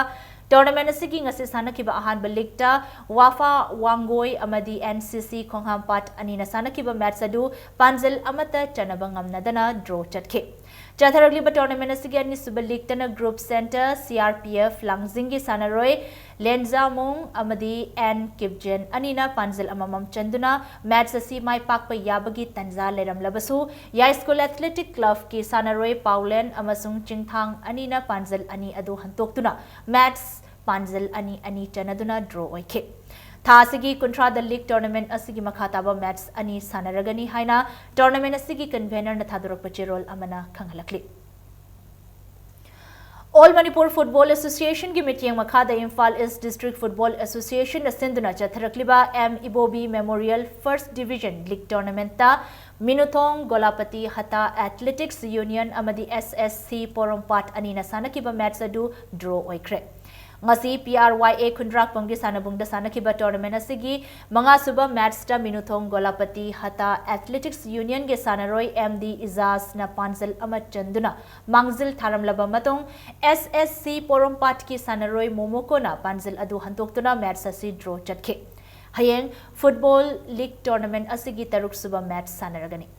tournament ꯑꯁꯤꯒꯤ ꯉꯁꯤ ꯁꯥꯟꯅꯈꯤꯕ ꯑꯍꯥꯟꯕ leagueꯇ ꯋꯥꯐꯥ ꯋꯥꯡꯒꯣꯏ ꯑꯃꯗꯤ N C C ꯈꯣꯡꯍꯥꯝꯄꯥꯠ ꯑꯅꯤꯅ ꯁꯥꯟꯅꯈꯤꯕ match ꯑꯗꯨ ꯄꯥꯟꯖꯤꯜ ꯑꯃꯠꯇ ꯆꯟꯅꯕ ꯉꯝꯅꯗꯅ draw ꯆꯠꯈꯤ꯫ ꯆꯠꯊꯔꯛꯂꯤꯕ tournament ꯑꯁꯤꯒꯤ ꯑꯅꯤꯁꯨꯕ leg ꯇꯅ Group Center C R P F ꯂꯥꯡꯖꯤꯡꯒꯤ ꯁꯥꯟꯅꯔꯣꯏ ꯂꯦꯟꯖꯥꯃꯨꯡ ꯑꯃꯗꯤ ꯑꯦꯟ ꯀꯤꯞꯖꯦꯟ ꯑꯅꯤꯅ ꯄꯥꯟꯖꯜ ꯑꯃꯃꯝ ꯆꯟꯗꯨꯅ match ꯑꯁꯤ ꯃꯥꯏ ꯄꯥꯛꯄ ꯌꯥꯕꯒꯤ ꯇꯟꯖꯥ ꯂꯩꯔꯝꯂꯕꯁꯨ, ꯌꯥꯏꯁ꯭ꯀꯨꯜ Athletic Club ꯀꯤ ꯁꯥꯟꯅꯔꯣꯏ ꯄꯥꯎꯂꯦꯟ ꯑꯃꯁꯨꯡ ꯆꯤꯡꯊꯥꯡ ꯑꯅꯤꯅ ꯄꯥꯟꯖꯜ ꯑꯅꯤ ꯑꯗꯨ ꯍꯟꯇꯣꯛꯇꯨꯅ match ꯄꯥꯟꯖꯜ ꯑꯅꯤ ꯑꯅꯤ ꯆꯟꯅꯗꯨꯅ draw ꯑꯣꯏꯈꯤ꯫ ꯊꯥ ꯑꯁꯤꯒꯤ ꯀꯨꯟꯊ꯭ꯔꯥꯗ league tournament ꯑꯁꯤꯒꯤ ꯃꯈꯥ ꯇꯥꯕ match ꯑꯅꯤ ꯁꯥꯟꯅꯔꯒꯅꯤ ꯍꯥꯏꯅ tournament ꯑꯁꯤꯒꯤ convener ꯅ ꯊꯥꯗꯣꯔꯛꯄ ꯆꯦꯔꯣꯜ ꯑꯃꯅ ꯈꯪꯍꯜꯂꯛꯂꯤ꯫ All Manipur Football Association ꯒꯤ ꯃꯤꯠꯌꯦꯡ ꯃꯈꯥꯗ Imphal East District Football Association ꯅ ꯁꯤꯟꯗꯨꯅ ꯆꯠꯊꯔꯛꯂꯤꯕ M ꯏꯕꯣꯕꯤ Memorial First Division League Tournament ꯇ ꯃꯤꯅꯨꯊꯣꯡ ꯒꯣꯂꯥꯄꯇꯤ ꯍꯇꯥ Athletics Union ꯑꯃꯗꯤ S S C ꯄꯣꯔꯣꯝꯄꯥꯠ ꯑꯅꯤꯅ ꯁꯥꯟꯅꯈꯤꯕ match ꯑꯗꯨ draw ꯑꯣꯏꯈ꯭ꯔꯦ꯫ ꯉꯁꯤ P R Y A ꯈꯨꯟꯗ꯭ꯔꯥꯛꯄꯝꯒꯤ ꯁꯥꯟꯅꯕꯨꯡꯗ ꯁꯥꯟꯅꯈꯤꯕ tournament ꯑꯁꯤꯒꯤ ꯃꯉꯥꯁꯨꯕ match ꯇ ꯃꯤꯅꯨꯊꯣꯡ ꯒꯣꯂꯥꯄꯇꯤ ꯍꯇꯥ Athletics Union ꯒꯤ ꯁꯥꯟꯅꯔꯣꯏ M D ꯏꯖꯥꯖꯅ ꯄꯥꯟꯖꯜ ꯑꯃ ꯆꯟꯗꯨꯅ ꯃꯥꯡꯖꯤꯜ ꯊꯥꯔꯝꯂꯕ ꯃꯇꯨꯡ, S S C ꯄꯣꯔꯣꯝꯄꯥꯠꯀꯤ ꯁꯥꯟꯅꯔꯣꯏ ꯃꯣꯃꯣꯀꯣꯅ ꯄꯥꯟꯖꯤꯜ ꯑꯗꯨ ꯍꯟꯗꯣꯛꯇꯨꯅ match ꯑꯁꯤ draw ꯆꯠꯈꯤ꯫ ꯍꯌꯦꯡ football league tournament ꯑꯁꯤꯒꯤ ꯇꯔꯨꯛꯁꯨꯕ match ꯁꯥꯟꯅꯔꯒꯅꯤ꯫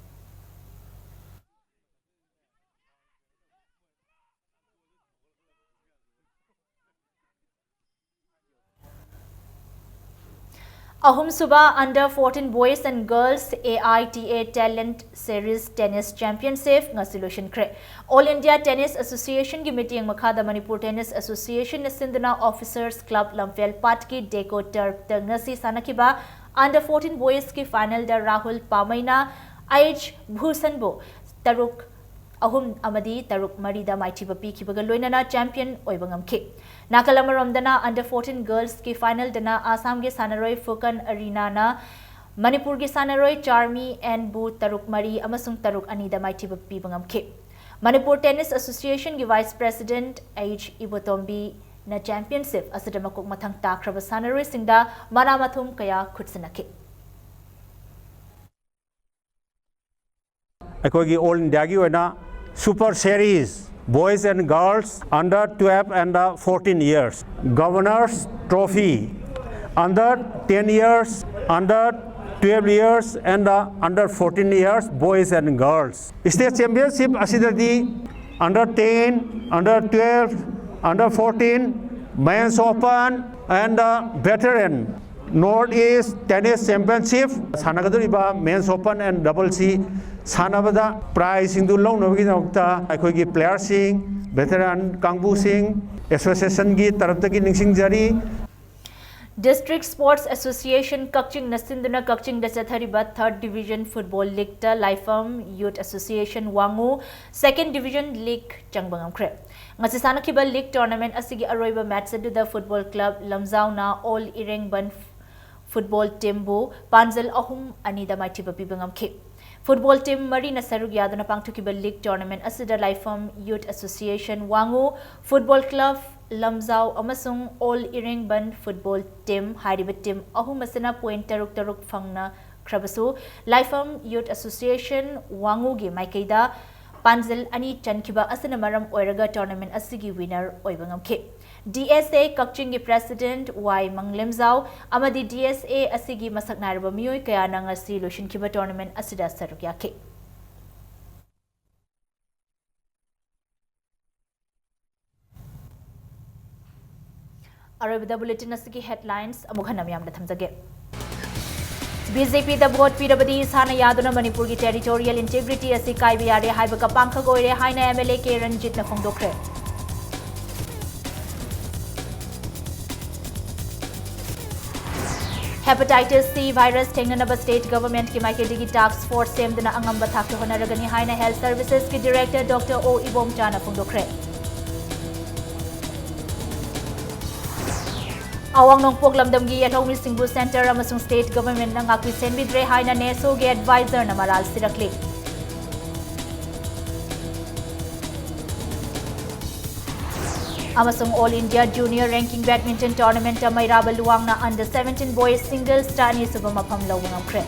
ꯑꯍꯨꯝꯁꯨꯕ Under fourteen Boys and Girls A I T A Talent Series Tennis Championship ꯉꯁꯤ ꯂꯣꯏꯁꯤꯟꯈ꯭ꯔꯦ꯫ All India Tennis Association ꯒꯤ ꯃꯤꯠꯌꯦꯡ ꯃꯈꯥꯗ Manipur Tennis Association ꯅ ꯁꯤꯟꯗꯨꯅ Officers Club ꯂꯝꯐꯦꯜ ꯄꯥꯠꯀꯤ Deco Turf ꯇ ꯉꯁꯤ ꯁꯥꯟꯅꯈꯤꯕ Under fourteen Boys ꯀꯤ final ꯗ ꯔꯥꯍꯨꯜ ꯄꯥꯃꯩꯅ H ꯚꯨꯁꯟꯕꯨ ꯇꯔꯨꯛ ꯑꯍꯨꯝ ꯑꯃꯗꯤ ꯇꯔꯨꯛ ꯃꯔꯤꯗ ꯃꯥꯏꯊꯤꯕ ꯄꯤꯈꯤꯕꯒ ꯂꯣꯏꯅꯅ champion ꯑꯣꯏꯕ ꯉꯝꯈꯤ꯫ ꯅꯥꯀꯜ ꯑꯃꯔꯣꯝꯗꯅ Under fourteen Girls ꯀꯤ final ꯗꯅ ꯑꯁꯥꯝꯒꯤ ꯁꯥꯟꯅꯔꯣꯏ ꯐꯨꯀꯟ ꯑꯔꯤꯅꯥꯅ ꯃꯅꯤꯄꯨꯔꯒꯤ ꯁꯥꯟꯅꯔꯣꯏ ꯆꯥꯔꯃꯤ ꯑꯦꯟꯕꯨ ꯇꯔꯨꯛ ꯃꯔꯤ ꯑꯃꯁꯨꯡ ꯇꯔꯨꯛ ꯑꯅꯤꯗ ꯃꯥꯏꯊꯤꯕ ꯄꯤꯕ ꯉꯝꯈꯤ꯫ Manipur Tennis Association ꯒꯤ Vice President H ꯏꯕꯣꯇꯣꯝꯕꯤꯅ championship ꯑꯁꯤꯗ ꯃꯀꯣꯛ ꯃꯊꯪ ꯇꯥꯈ꯭ꯔꯕ ꯁꯥꯟꯅꯔꯣꯏꯁꯤꯡꯗ ꯃꯅꯥ ꯃꯊꯨꯝ ꯀꯌꯥ ꯈꯨꯠꯁꯤꯟꯅꯈꯤ꯫ ꯑꯩꯈꯣꯏꯒꯤ All India ꯒꯤ ꯑꯣꯏꯅ Super Series Boys and Girls Under twelve and fourteen years, Governor's Trophy Under ten years, Under twelve years and the under fourteen years, boys and girls. State championship ꯑꯁꯤꯗꯗꯤ under ten, under twelve, under fourteen, men's open and the veteran North East Tennis Championship ꯁꯥꯟꯅꯒꯗꯧꯔꯤꯕ men's open and doubles ꯁꯤ ꯁꯥꯟꯅꯕꯗ prize ꯁꯤꯡꯗꯨ ꯂꯧꯅꯕꯒꯤꯗꯃꯛꯇ ꯑꯩꯈꯣꯏꯒꯤ player ꯁꯤꯡ, veteran ꯀꯥꯡꯕꯨꯁꯤꯡ, association ꯒꯤ ꯇꯔꯞꯇꯒꯤ ꯅꯤꯡꯁꯤꯡꯖꯔꯤ꯫ District Sports Association ꯀꯛꯆꯤꯡꯅ ꯁꯤꯟꯗꯨꯅ ꯀꯛꯆꯤꯡꯗ ꯆꯠꯊꯔꯤꯕ Third Division Football League ꯇ ꯂꯥꯏꯐꯝ Youth Association ꯋꯥꯉꯨ Second Division League ꯆꯪꯕ ꯉꯝꯈ꯭ꯔꯦ꯫ ꯉꯁꯤ ꯁꯥꯟꯅꯈꯤꯕ league tournament ꯑꯁꯤꯒꯤ ꯑꯔꯣꯏꯕ match ꯑꯗꯨꯗ Football Club ꯂꯝꯖꯥꯎꯅ All ꯏꯔꯦꯡꯕꯟ Football Team ꯕꯨ ꯄꯥꯟꯖꯜ ꯑꯍꯨꯝ ꯑꯅꯤꯗ ꯃꯥꯏꯊꯤꯕ ꯄꯤꯕ ꯉꯝꯈꯤ꯫ Football team ꯃꯔꯤꯅ ꯁꯔꯨꯛ ꯌꯥꯗꯨꯅ ꯄꯥꯡꯊꯣꯛꯈꯤꯕ league tournament ꯑꯁꯤꯗ ꯂꯥꯏꯐꯝ Youth Association ꯋꯥꯉꯨ, Football Club ꯂꯝꯖꯥꯎ ꯑꯃꯁꯨꯡ All ꯏꯔꯦꯡꯕꯟ Football Team ꯍꯥꯏꯔꯤꯕ team ꯑꯍꯨꯝ ꯑꯁꯤꯅ point ꯇꯔꯨꯛ ꯇꯔꯨꯛ ꯐꯪꯅꯈ꯭ꯔꯕꯁꯨ, ꯂꯥꯏꯐꯝ Youth Association ꯋꯥꯉꯨꯒꯤ ꯃꯥꯏꯀꯩꯗ ꯄꯥꯟꯖꯜ ꯑꯅꯤ ꯆꯟꯈꯤꯕ ꯑꯁꯤꯅ ꯃꯔꯝ ꯑꯣꯏꯔꯒ tournament ꯑꯁꯤꯒꯤ winner ꯑꯣꯏꯕ ꯉꯝꯈꯤ꯫ D S A ꯀꯛꯆꯤꯡꯒꯤ president ꯋꯥꯏ ꯃꯪꯂꯦꯝꯖꯥꯎ ꯑꯃꯗꯤ D S A ꯑꯁꯤꯒꯤ ꯃꯁꯛ ꯅꯥꯏꯔꯕ ꯃꯤꯑꯣꯏ ꯀꯌꯥꯅ ꯉꯁꯤ ꯂꯣꯏꯁꯤꯟꯈꯤꯕ tournament ꯑꯁꯤꯗ ꯁꯔꯨꯛ ꯌꯥꯈꯤ꯫ ꯑꯔꯣꯏꯕꯗ bulletin ꯑꯁꯤꯒꯤ headlines ꯑꯃꯨꯛ ꯍꯟꯅ ꯃꯤꯌꯥꯝꯗ ꯊꯝꯖꯒꯦ꯫ B J P ꯗ vote ꯄꯤꯔꯕꯗꯤ ꯏꯁꯥꯅ ꯌꯥꯗꯨꯅ ꯃꯅꯤꯄꯨꯔꯒꯤ territorial integrity ꯑꯁꯤ ꯀꯥꯏꯕ ꯌꯥꯔꯦ ꯍꯥꯏꯕꯒ ꯄꯥꯡꯈꯛ ꯑꯣꯏꯔꯦ ꯍꯥꯏꯅ M L A ꯀꯦ ꯔꯟꯖꯤꯠꯅ ꯐꯣꯡꯗꯣꯛꯈ꯭ꯔꯦ꯫ Hepatitis C virus ꯊꯦꯡꯅꯅꯕ state government ꯀꯤ ꯃꯥꯏꯀꯩꯗꯒꯤ task force ꯁꯦꯝꯗꯨꯅ ꯑꯉꯝꯕ ꯊꯥꯛꯇ ꯍꯣꯠꯅꯔꯒꯅꯤ ꯍꯥꯏꯅ Health Services ꯀꯤ director Doctor O ꯏꯕꯣꯝꯆꯥꯅ ꯐꯣꯡꯗꯣꯛꯈ꯭ꯔꯦ꯫ ꯑꯋꯥꯡ ꯅꯣꯡꯄꯣꯛ ꯂꯝꯗꯝꯒꯤ ꯌꯦꯜꯍꯧꯃꯤꯁꯤꯡꯕꯨ centre ꯑꯃꯁꯨꯡ state government ꯅ ꯉꯥꯛꯄꯤ ꯁꯦꯟꯕꯤꯗ꯭ꯔꯦ ꯍꯥꯏꯅ NESO ꯒꯤ advisor ꯅ ꯃꯔꯥꯜ ꯁꯤꯔꯛꯂꯤ꯫ ꯑꯃꯁꯨꯡ All India Junior Ranking Badminton Tournament ꯇ ꯃꯩꯔꯥꯕ ꯂꯨꯋꯥꯡꯅ under seventeen boys singles ꯇ ꯑꯅꯤꯁꯨꯕ ꯃꯐꯝ ꯂꯧꯕ ꯉꯝꯈ꯭ꯔꯦ꯫